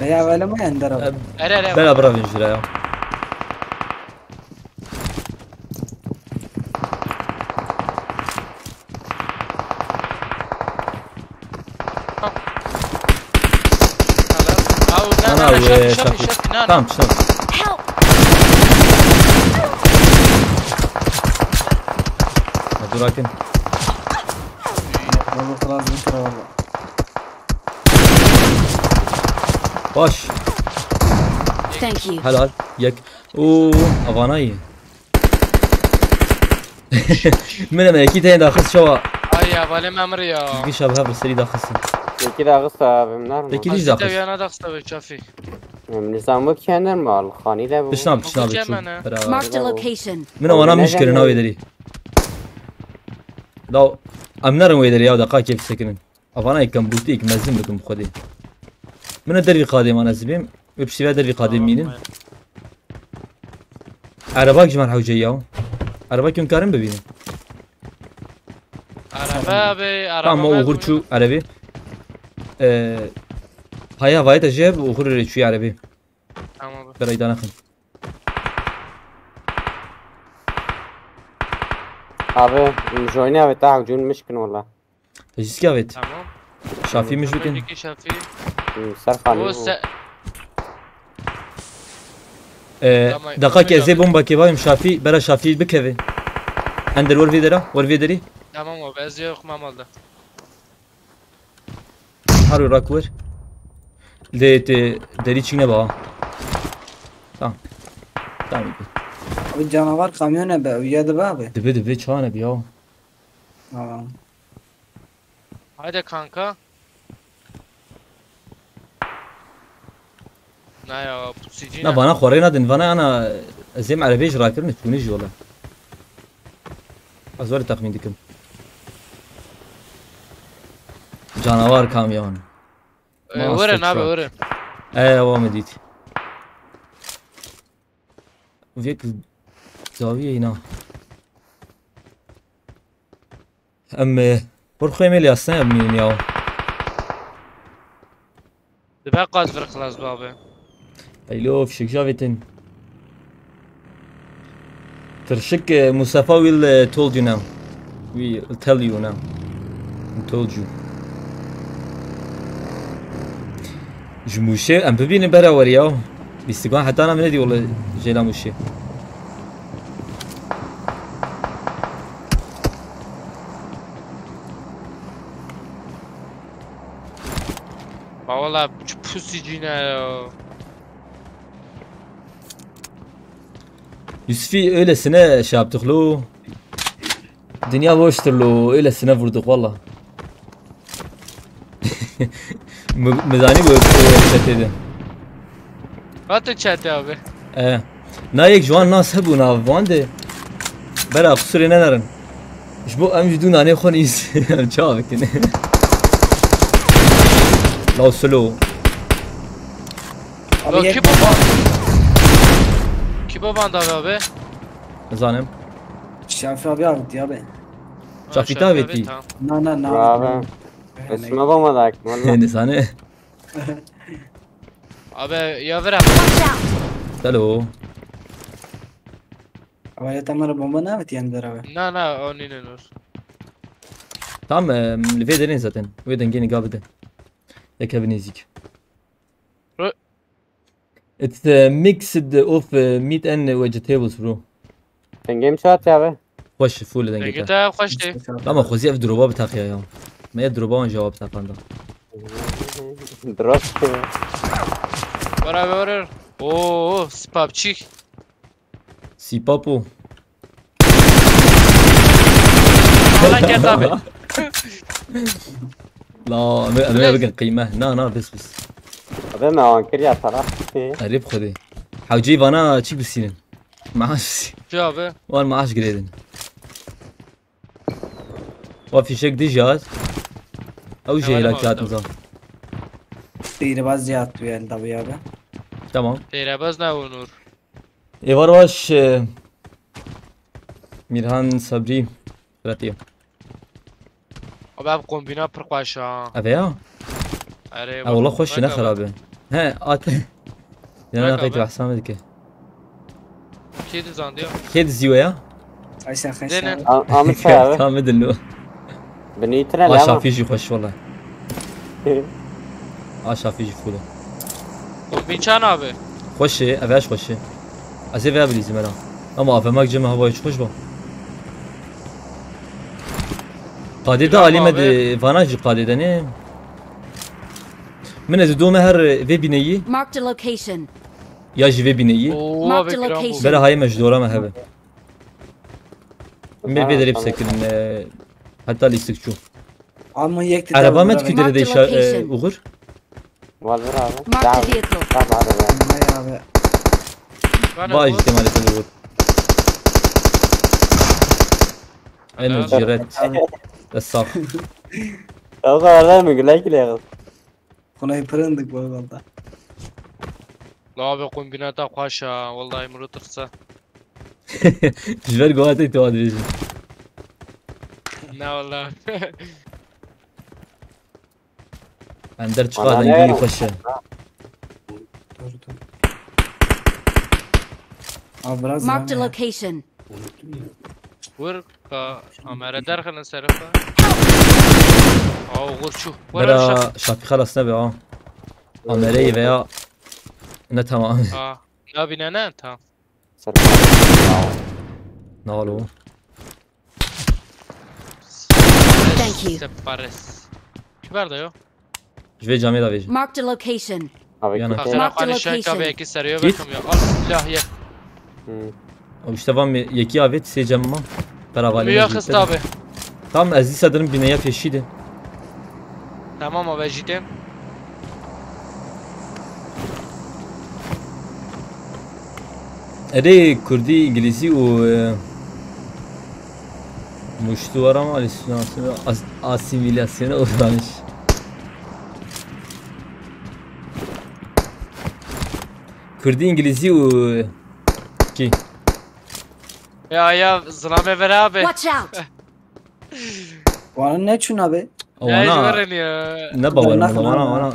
Veya hawale me ender abi. Erê, erê abi. Bera bira vin jira ya. Ana, şafî, şafî, şafî. Tamam, tamam. Help! Ha, dur, akin. Baş. Thank you. Helal. Yek. Oo, avana iyi. Min em ekî teyên daxist şewa. Ay ya, valê me emir ya. Gişa bi hev serî daxistin. Peki daxist abi, bunlar mı? Peki hiç daxist. Daxist ya, ne daxist abi, Şafî? Em nizam bu kendi mi al? Xanî de bu. Pişna, pişna. Bu bi çû. Kemene. Bera. Marked a location. Min awana min şikirina wê derî. Law, em nerin wê derî ya, deqa kêf sekinin. Avana yekem bûtî yek mezin bikim xwedê. Min e dervî qadê man ez bêm. Wê piştî ve dervî qadê mînin. Erebak ji man hewce ya. Erebak hûn karin bibînin. Araba abi, araba. Tamam, o uğur çû erebê. Ee, haya vayete jeb uğur çû erebê. Tamam abi. Berayda naxin. Abi, joyne abi ta hewcûn mişkin wala. Te jî avêt. Tamam. Şafî min jû kin. Peki Şafî. Hı, ser xanî. O bû. Se- Ee, tamam, deqa ke ez ê bomba kê bayim Şafî, bera Şafî bikeve. Ender wer vê dera, wer vê derî. Tamam abi, ez yok mamalda. Har rak wer. Lê te derî çîne ba. Tamam. Tamam. Abi canavar kamyon e be, uya de be abi. Dibe dibe çane bi ya. Tamam. Haydi kanka. Na ya, pusicî. Na, vana xwe rê nadin, vana ana ez êm erebê ji rakirin çûne jî wele. Ez were texmîn dikim. Canavar kamyon. Ee, were nabe were. Ee, wa me dît. Vêk zaviyê îna. Em, e, hur xwê mêlê asne em mînin ya. Dibe qaz vir xilas babe. Eylo, fişek javêtin. Tirşik, e, Mustafa will, e, told you now. We will tell you now. He told you. Ji Mûşê em bibînin berawer ya. Bîstigan heta na min nedî wele jêla Mûşê. Ma wala çi pusicî ne ya. Yusufî öylesine şey yaptık lo. Dünya boştur lo, öylesine vurduk valla. Mi-, mizani bu, bu çeteydi. Hatta çete abi. E, na yek ji wan nas hebû nav wan de. Bera qusurê nenerin. Ji bo em ji dû nanê xwe nîs. Em çawa bikin? Law slow. Abi, yek- Kibo ban-, Kibo banda abi? Nizanim. Şafî abi avêt abi. Şafî te avêtî? Tamam. Na, na, na. Bravo. Esma bama dak, valla. Nizane. Abi, ya vera. Watch out! Hello. Abi, ya tamara bomba ne avêt yan beraber? Na, na, o nîne nur. Tamam, e, li vê derên zaten. Wê dengê niga bide. Yeke bi nêzîk. Ro- It's a mixed of, e, meat and vegetables, bro. Dengê min çi hatiye abi? Xweş, full dengê Dengê te. Te xweş tê. Tamam, xwezî ev droba biteqiya ya. Me ev droba wan jawab teqanda. Drop. Were, were. Oo, spapçik. Sipapo. Hala ket abi. La, em, em, em bikin qîme. Na, na, bes, bes. Abi me wan kiriya para. Erê bi Xwedê. Hewceyî vana çi bisînin? Maaş. Çi abi? Wan maaş girêdin. Wa fîşek dijî hat. Ew jî Hevalê hêlakî ma hatin zan. Têrebaz jî hat tu el da abi. Tamam. Têrebaz ne onur. Êvar baş, e, Mîrhan Sabrî. Retiye. Abi ev kombîna pir xweş ha. Eve ya? Erê, Ha, bak, wala xweş bak ne abi. Xerabe. He, at. Yana Bak qeyt abi. Behsa me dike. Kê dizandiyo? Kê dizî we ya? Ay sen xeş Dene. abi. Am-, Amir Çay abi. Tam edin lo. Binî tine A lama. Şafî jî xweş wala. A Şafî jî full. Kombîn çan abi? Xweş e, ev eş xweş e. Ez ê veya bilîzim era. Ama A V M cem hava hiç xweş ba. Qadê de Kiram alî me abi. De vana jî qadê de ne? Min ez dome her vê bineyî. Marked a location. Ya jî vê bineyî. Oo, Marked abi a kiram bu. Location. Bera hayê me ji dora me hebe. Min vê derê bisekirin, e, heta lîstik çû. Ama yek de Araba me dikî derê de Marked a location. Uğur? Var, var abi. Marked a vehicle. Tamam abi. Vay abi. Bana Vay vur. Işte maalesef Uğur. Helal. En ciret. Abi. Esaf. O kadar da mı güle güle yalnız. Xunay pirindik bu arada. La abi kombinata xweş ha, vallahi miro tirsa. Ji ber guhatê tu dibêjin. Ne vallahi. Em der çiqa Ana dengî ne? Xweş e. Dur, dur. Abi biraz Marked a daha ya. Location. Vur ka amere derxin ser xwe. Aw, vur çû. Vur aşağı. Bera Şafî xelas nebe ha. Amereyî veya ne tamam. Ha. Ya bine ne? Tamam. Ser Nalo. Thank you. Separes. Kibar da yo. Ji vê camê de vêjin. Marked a location. Abi Yana. Bak, sen Marked a Afganî şenka location. Be iki seriyor Git. Bakım ya. Al silah ye. Hmm. Ew işte van me yekî avêt sê cem ma. Pera valî Rüya me xist abi. Tam ez dîsa dirim bineye pêşî de. Tamam abi jî têm. Erê kurdî, îngilîzî û, e, muştu var ama asimilasyona, as-, asimilasyona uğramış. Kurdî, îngilîzî û kî? Ya, ya, zilame ver abi. Watch out! Wana ne çûn abi? O Ya, wana ji verin ya. Ne bawer Wana bû, wana, xina. Wana.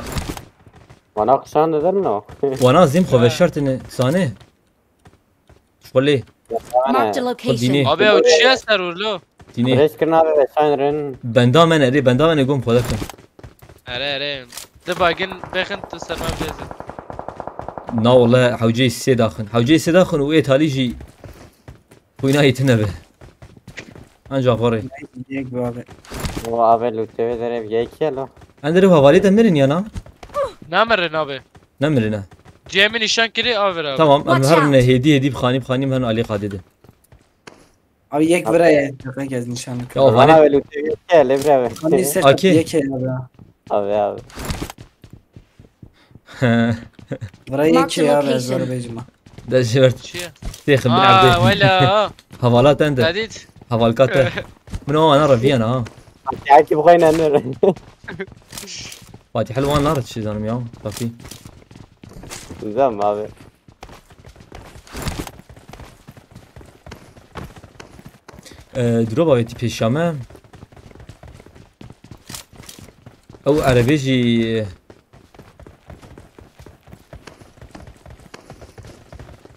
Wana kuşan dedim no. Wana zîm xwe Ha. Veşartine, sane. Şkolê. Marked a Xwe dînê. Location. Abi, ew çi ye ser û lo? Dînê. Rêz kirin abi veşan rin. Benda me ne, rê, benda me ne gom xwe dekin. Erê, erê. Di bagin bexin tu ser me bilêzin. Na wala hewceyê sê daxin. Hewceyê sê daxin û ê talî jî xwîna yê tine be. Anca xwe rê. Yek bi abi. O abi lûtê vê derê bi yek ye lo. Em derê hevalê de mirin ya na? Namirin abi. Nemirine. Cemî nîşan kirî aver abi. Tamam, em Watch herin out. Hêdî hêdî bi xanî bi xanî em herin alî qadê de. Abi yek vira ye. Tepe gez nişanlık. Ya, Bana hani böyle bir şey yok ya, Lebre abi. Hani set Aki. Yek ya da. Abi abi. Vira yek Marked ya location. Zor bejima. De jevert. Çiye? Têxim Aa, bilerde. Wela. Havalat ende. Hadid. Havalkate. Min o ana reviyan ha. Aki bu kaynan ne? Fatih Elvan nar çi zanım ya. Tabii. Zam abi. Ee, drop avêtî pêşiya me. Ew erebê jî,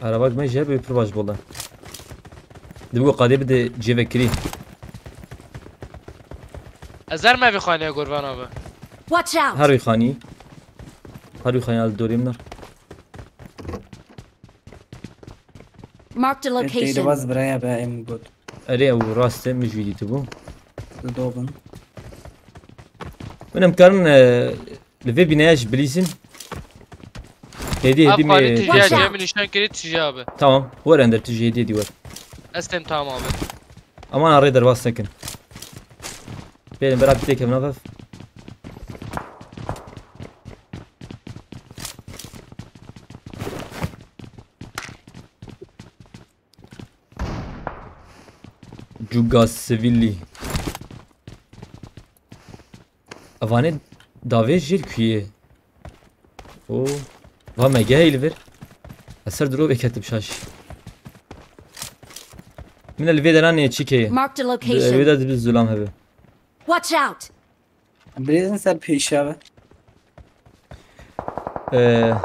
erebak me jî hebe pir baş bole. Dibi ku qadê bide cêvekirî. Ez her me vî xanîya Gurvan abi. Watch out! Her wî xanî. Her wî xanî li dorê min er. Marked a location. Teyde baz biraya be em got. Erê, ew rast e, min jî dîtibû. Li do bin. Min em karin, e, li vê bîneya jî bilîzin. Hêdî, hêdî. Abi xanî me tijî ya, cem nîşan kirî tijî abi. Tamam, wer ender tijî hêdî hêdî wer. Ez tên tamam abi. Aman arê derbas nekin. Bêrên bera bir têkevin nav ev. Cuga sivîlî. Evanê davê jêr kuyê. O, va me gehê li vir. Ez ser duro vêketim şaş. Min li vê dera nê çi keye? Marked a location. Wê de dibi zulam hebe. Watch out! Bilêzin ser pêşiya ve. Eh,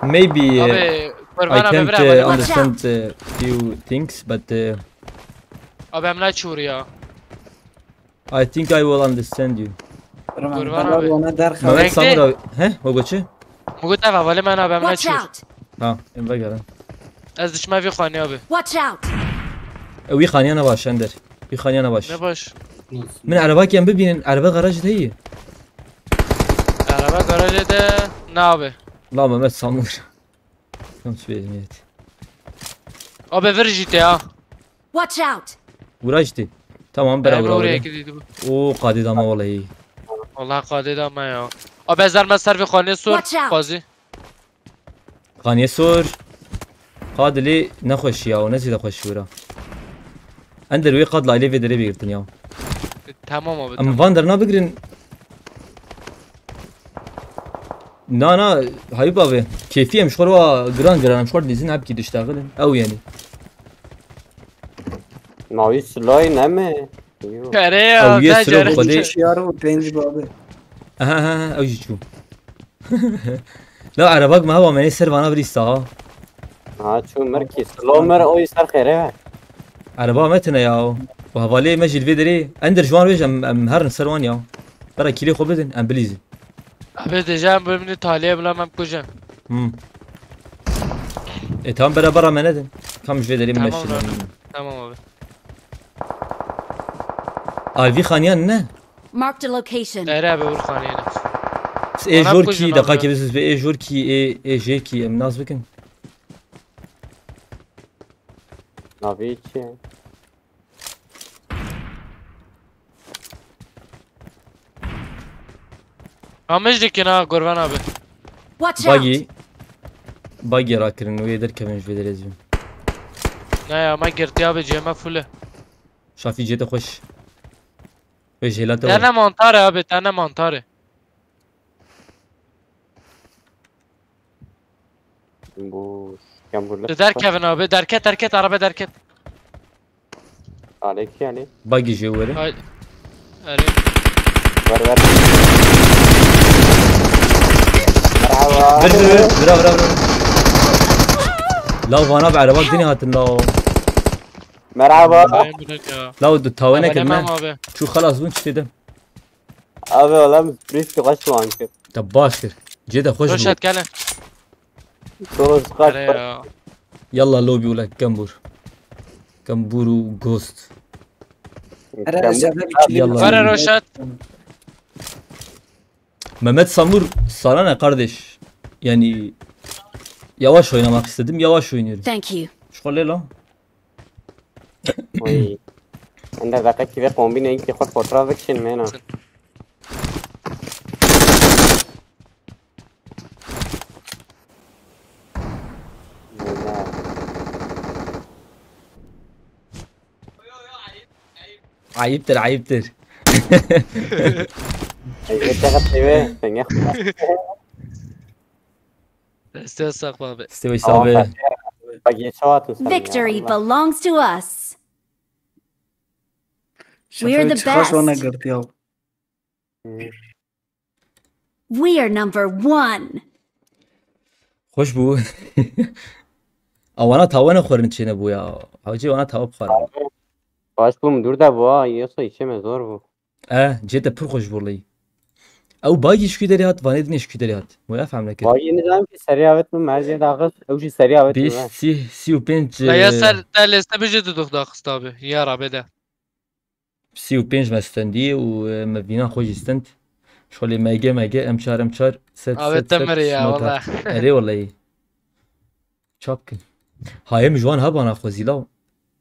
maybe, eh, abi, I can't, eh, understand, eh, few things, but, eh, abi, em ne çûr ya. I think I will understand you. Kurban abi. Mehmet Samur abi. He? O goçi? Mugut eva, vale men abi, em ne çûr. Ha, em vegerin. Ez diçme vî xanî abi. Watch out! E, wî xanîya ne baş, Ender. Wî xanîya ne baş. Ne baş? Min erebakî em bibînin, erebe garajê de heye. Erebe garajê de ne abi? La Mehmet Samur. Tam sibê niyet. Abi vir jî te ya. Watch out! Vura jî te. Tamam, bera vura. Oraya gidiydi bu. O qadê dama vallahi. Vallahi qadê dama ya. Abi ez derme ser vî xanî sor. Watch out! Qazî. Xaniyê sor. Qadilê nexweşî ya, o ne zêde xweşî wira. Ender wê qad laylê vê derê bêgirtin ya. Tamam abi, em tamam. Van derna bigirin. Na, na, Hayip abi. Kêfî em ji xwe re wa giran giran, em ji xwe re dizin hepkî diştexilin. Ew yani. Mawî silay ne mi? Yo. Kare ya, ew yê te silo cere. Xwedê. Şiyar û pênc babi. Aha, aha, aha, ew jî çû. La erebak me hewa me nê ser vana birî saha. Ha, çû mir kî. Silo mir o yî ser xêre. Ereba me tine ya. Û hevalê me jî li vê derê. Ender ji wan wêj em, em herin ser wan ya. Bera kîlê xwe bidin, em bilîzin. Abi diyeceğim bölümünü taliye bulamam kocam. Hmm. E tamam, bera bera me nedin. Tam ji vê derê min. Tamam meşin abi. Tamam abi. Alvî xaniyan ne? Marked a location. Ere abi, vur xaniyê ne. Ê jor kî, deqa kê biziz be, ê jor kî, ê, ê jê kî, em nas bikin. Navê çi? Amej dikin ha, Gurvan abi. Watch out! Buggy. Buggy rakirin, wê derkevin ji vê derê zî. Ne ya, me girtiya abi, cê me full e. Şafî cê te xweş. Wê jêla te. Tane mantar e abi, tane mantar e. Bu, yan burada. Tu derkevin abi, derket, derket, araba derket. Alek yani. Buggy jê were. Ay. Erê. Ver, ver. Bravo. Vira, vira, vira. La vana bi araba dinê hatin la. Merhaba. Ay, bu ne ya? La o du tavana. Abi, kirme. Abi. Çû xelas bûn, çi dedim. Abi, oğlum, risk kaç puan ki? Te baş kir. Cê de xweş bû. Roşat gel. Soros kaç. Yalla lobby ula Gambur. Gambur û Ghost. Yalla. Were Roşat. Mehmet Samur, sana ne kardeş? Yani yavaş oynamak istedim, yavaş oynuyorum. Thank you. Şu kolay lan. Oy. Ender, deqekî vê kombîneyî xwe fotoğraf bikişîn, mena. Ayıptır, ayıptır. Ey, yeter, ey, sen ya. Desteğe sakla abi. Stewe sabe. Bak, geçe atın sen ya. Victory belongs to us. We're the best. We are number one. Xweş bû. Awana tawe nexwerin çêne bû ya. Hawcê wana tawe bixwarin. Baş bûm, dûr de bû ha, yoksa işeme zor bû. E, cê te pir xweş bû leyî. Ew bagî ji kî derê hat, vanê dinê ji kî derê hat. Wê efhem nekir. Bagî nizanim ki seriya vet min, merziye daxist, ew jî seriya vet min. Bîst, sî, sî û pênc, La ya ser te lêste bijî tu dux daxist abi. Ya Rabê de. Sî û pênc me stendî û, e, me vîna xwe jî stend. Şolê mege mege, em çar, em çar, set, Abi set, te set, mirî ya, şima wala. Erê wala. Çap kin. Hayê min ji wan hebana xwezî law.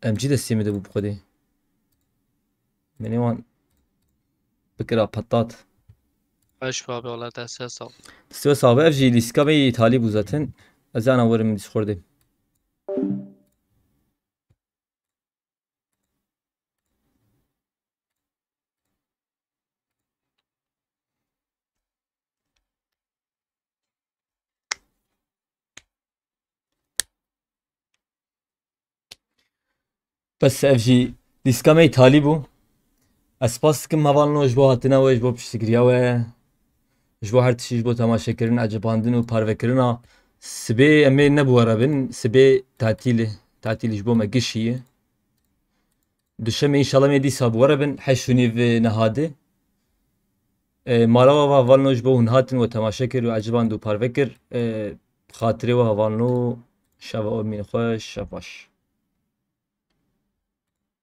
Em cî destê min de bû bi xwedê. Min ê wan bikira petat. Eşk abi, wala te ser sağ ol. Siwe sabe ev jî lîstika me yê talî bû zaten. Ez ana werim Discordê. Bes ev jî lîstika me yê talî bû. Ez spas dikim hevalno ji bo hatina we, ji bo piştgiriya we, ji bo her tiştî, ji bo temaşekirin, ecibandin û parvekirina. Sibê em ê ne bi we re bin, sibê tatîl e. Tatîl ji bo me gişî ye. Duşemê înşallah em ê dîsa bi we re bin, heşt û nîv nehadê. E, mala we va hevalno ji bo hûn hatin we temaşe kir û eciband û parve kir. E, bi xatirê we hevalno, şeva we mîn xweş, şev baş.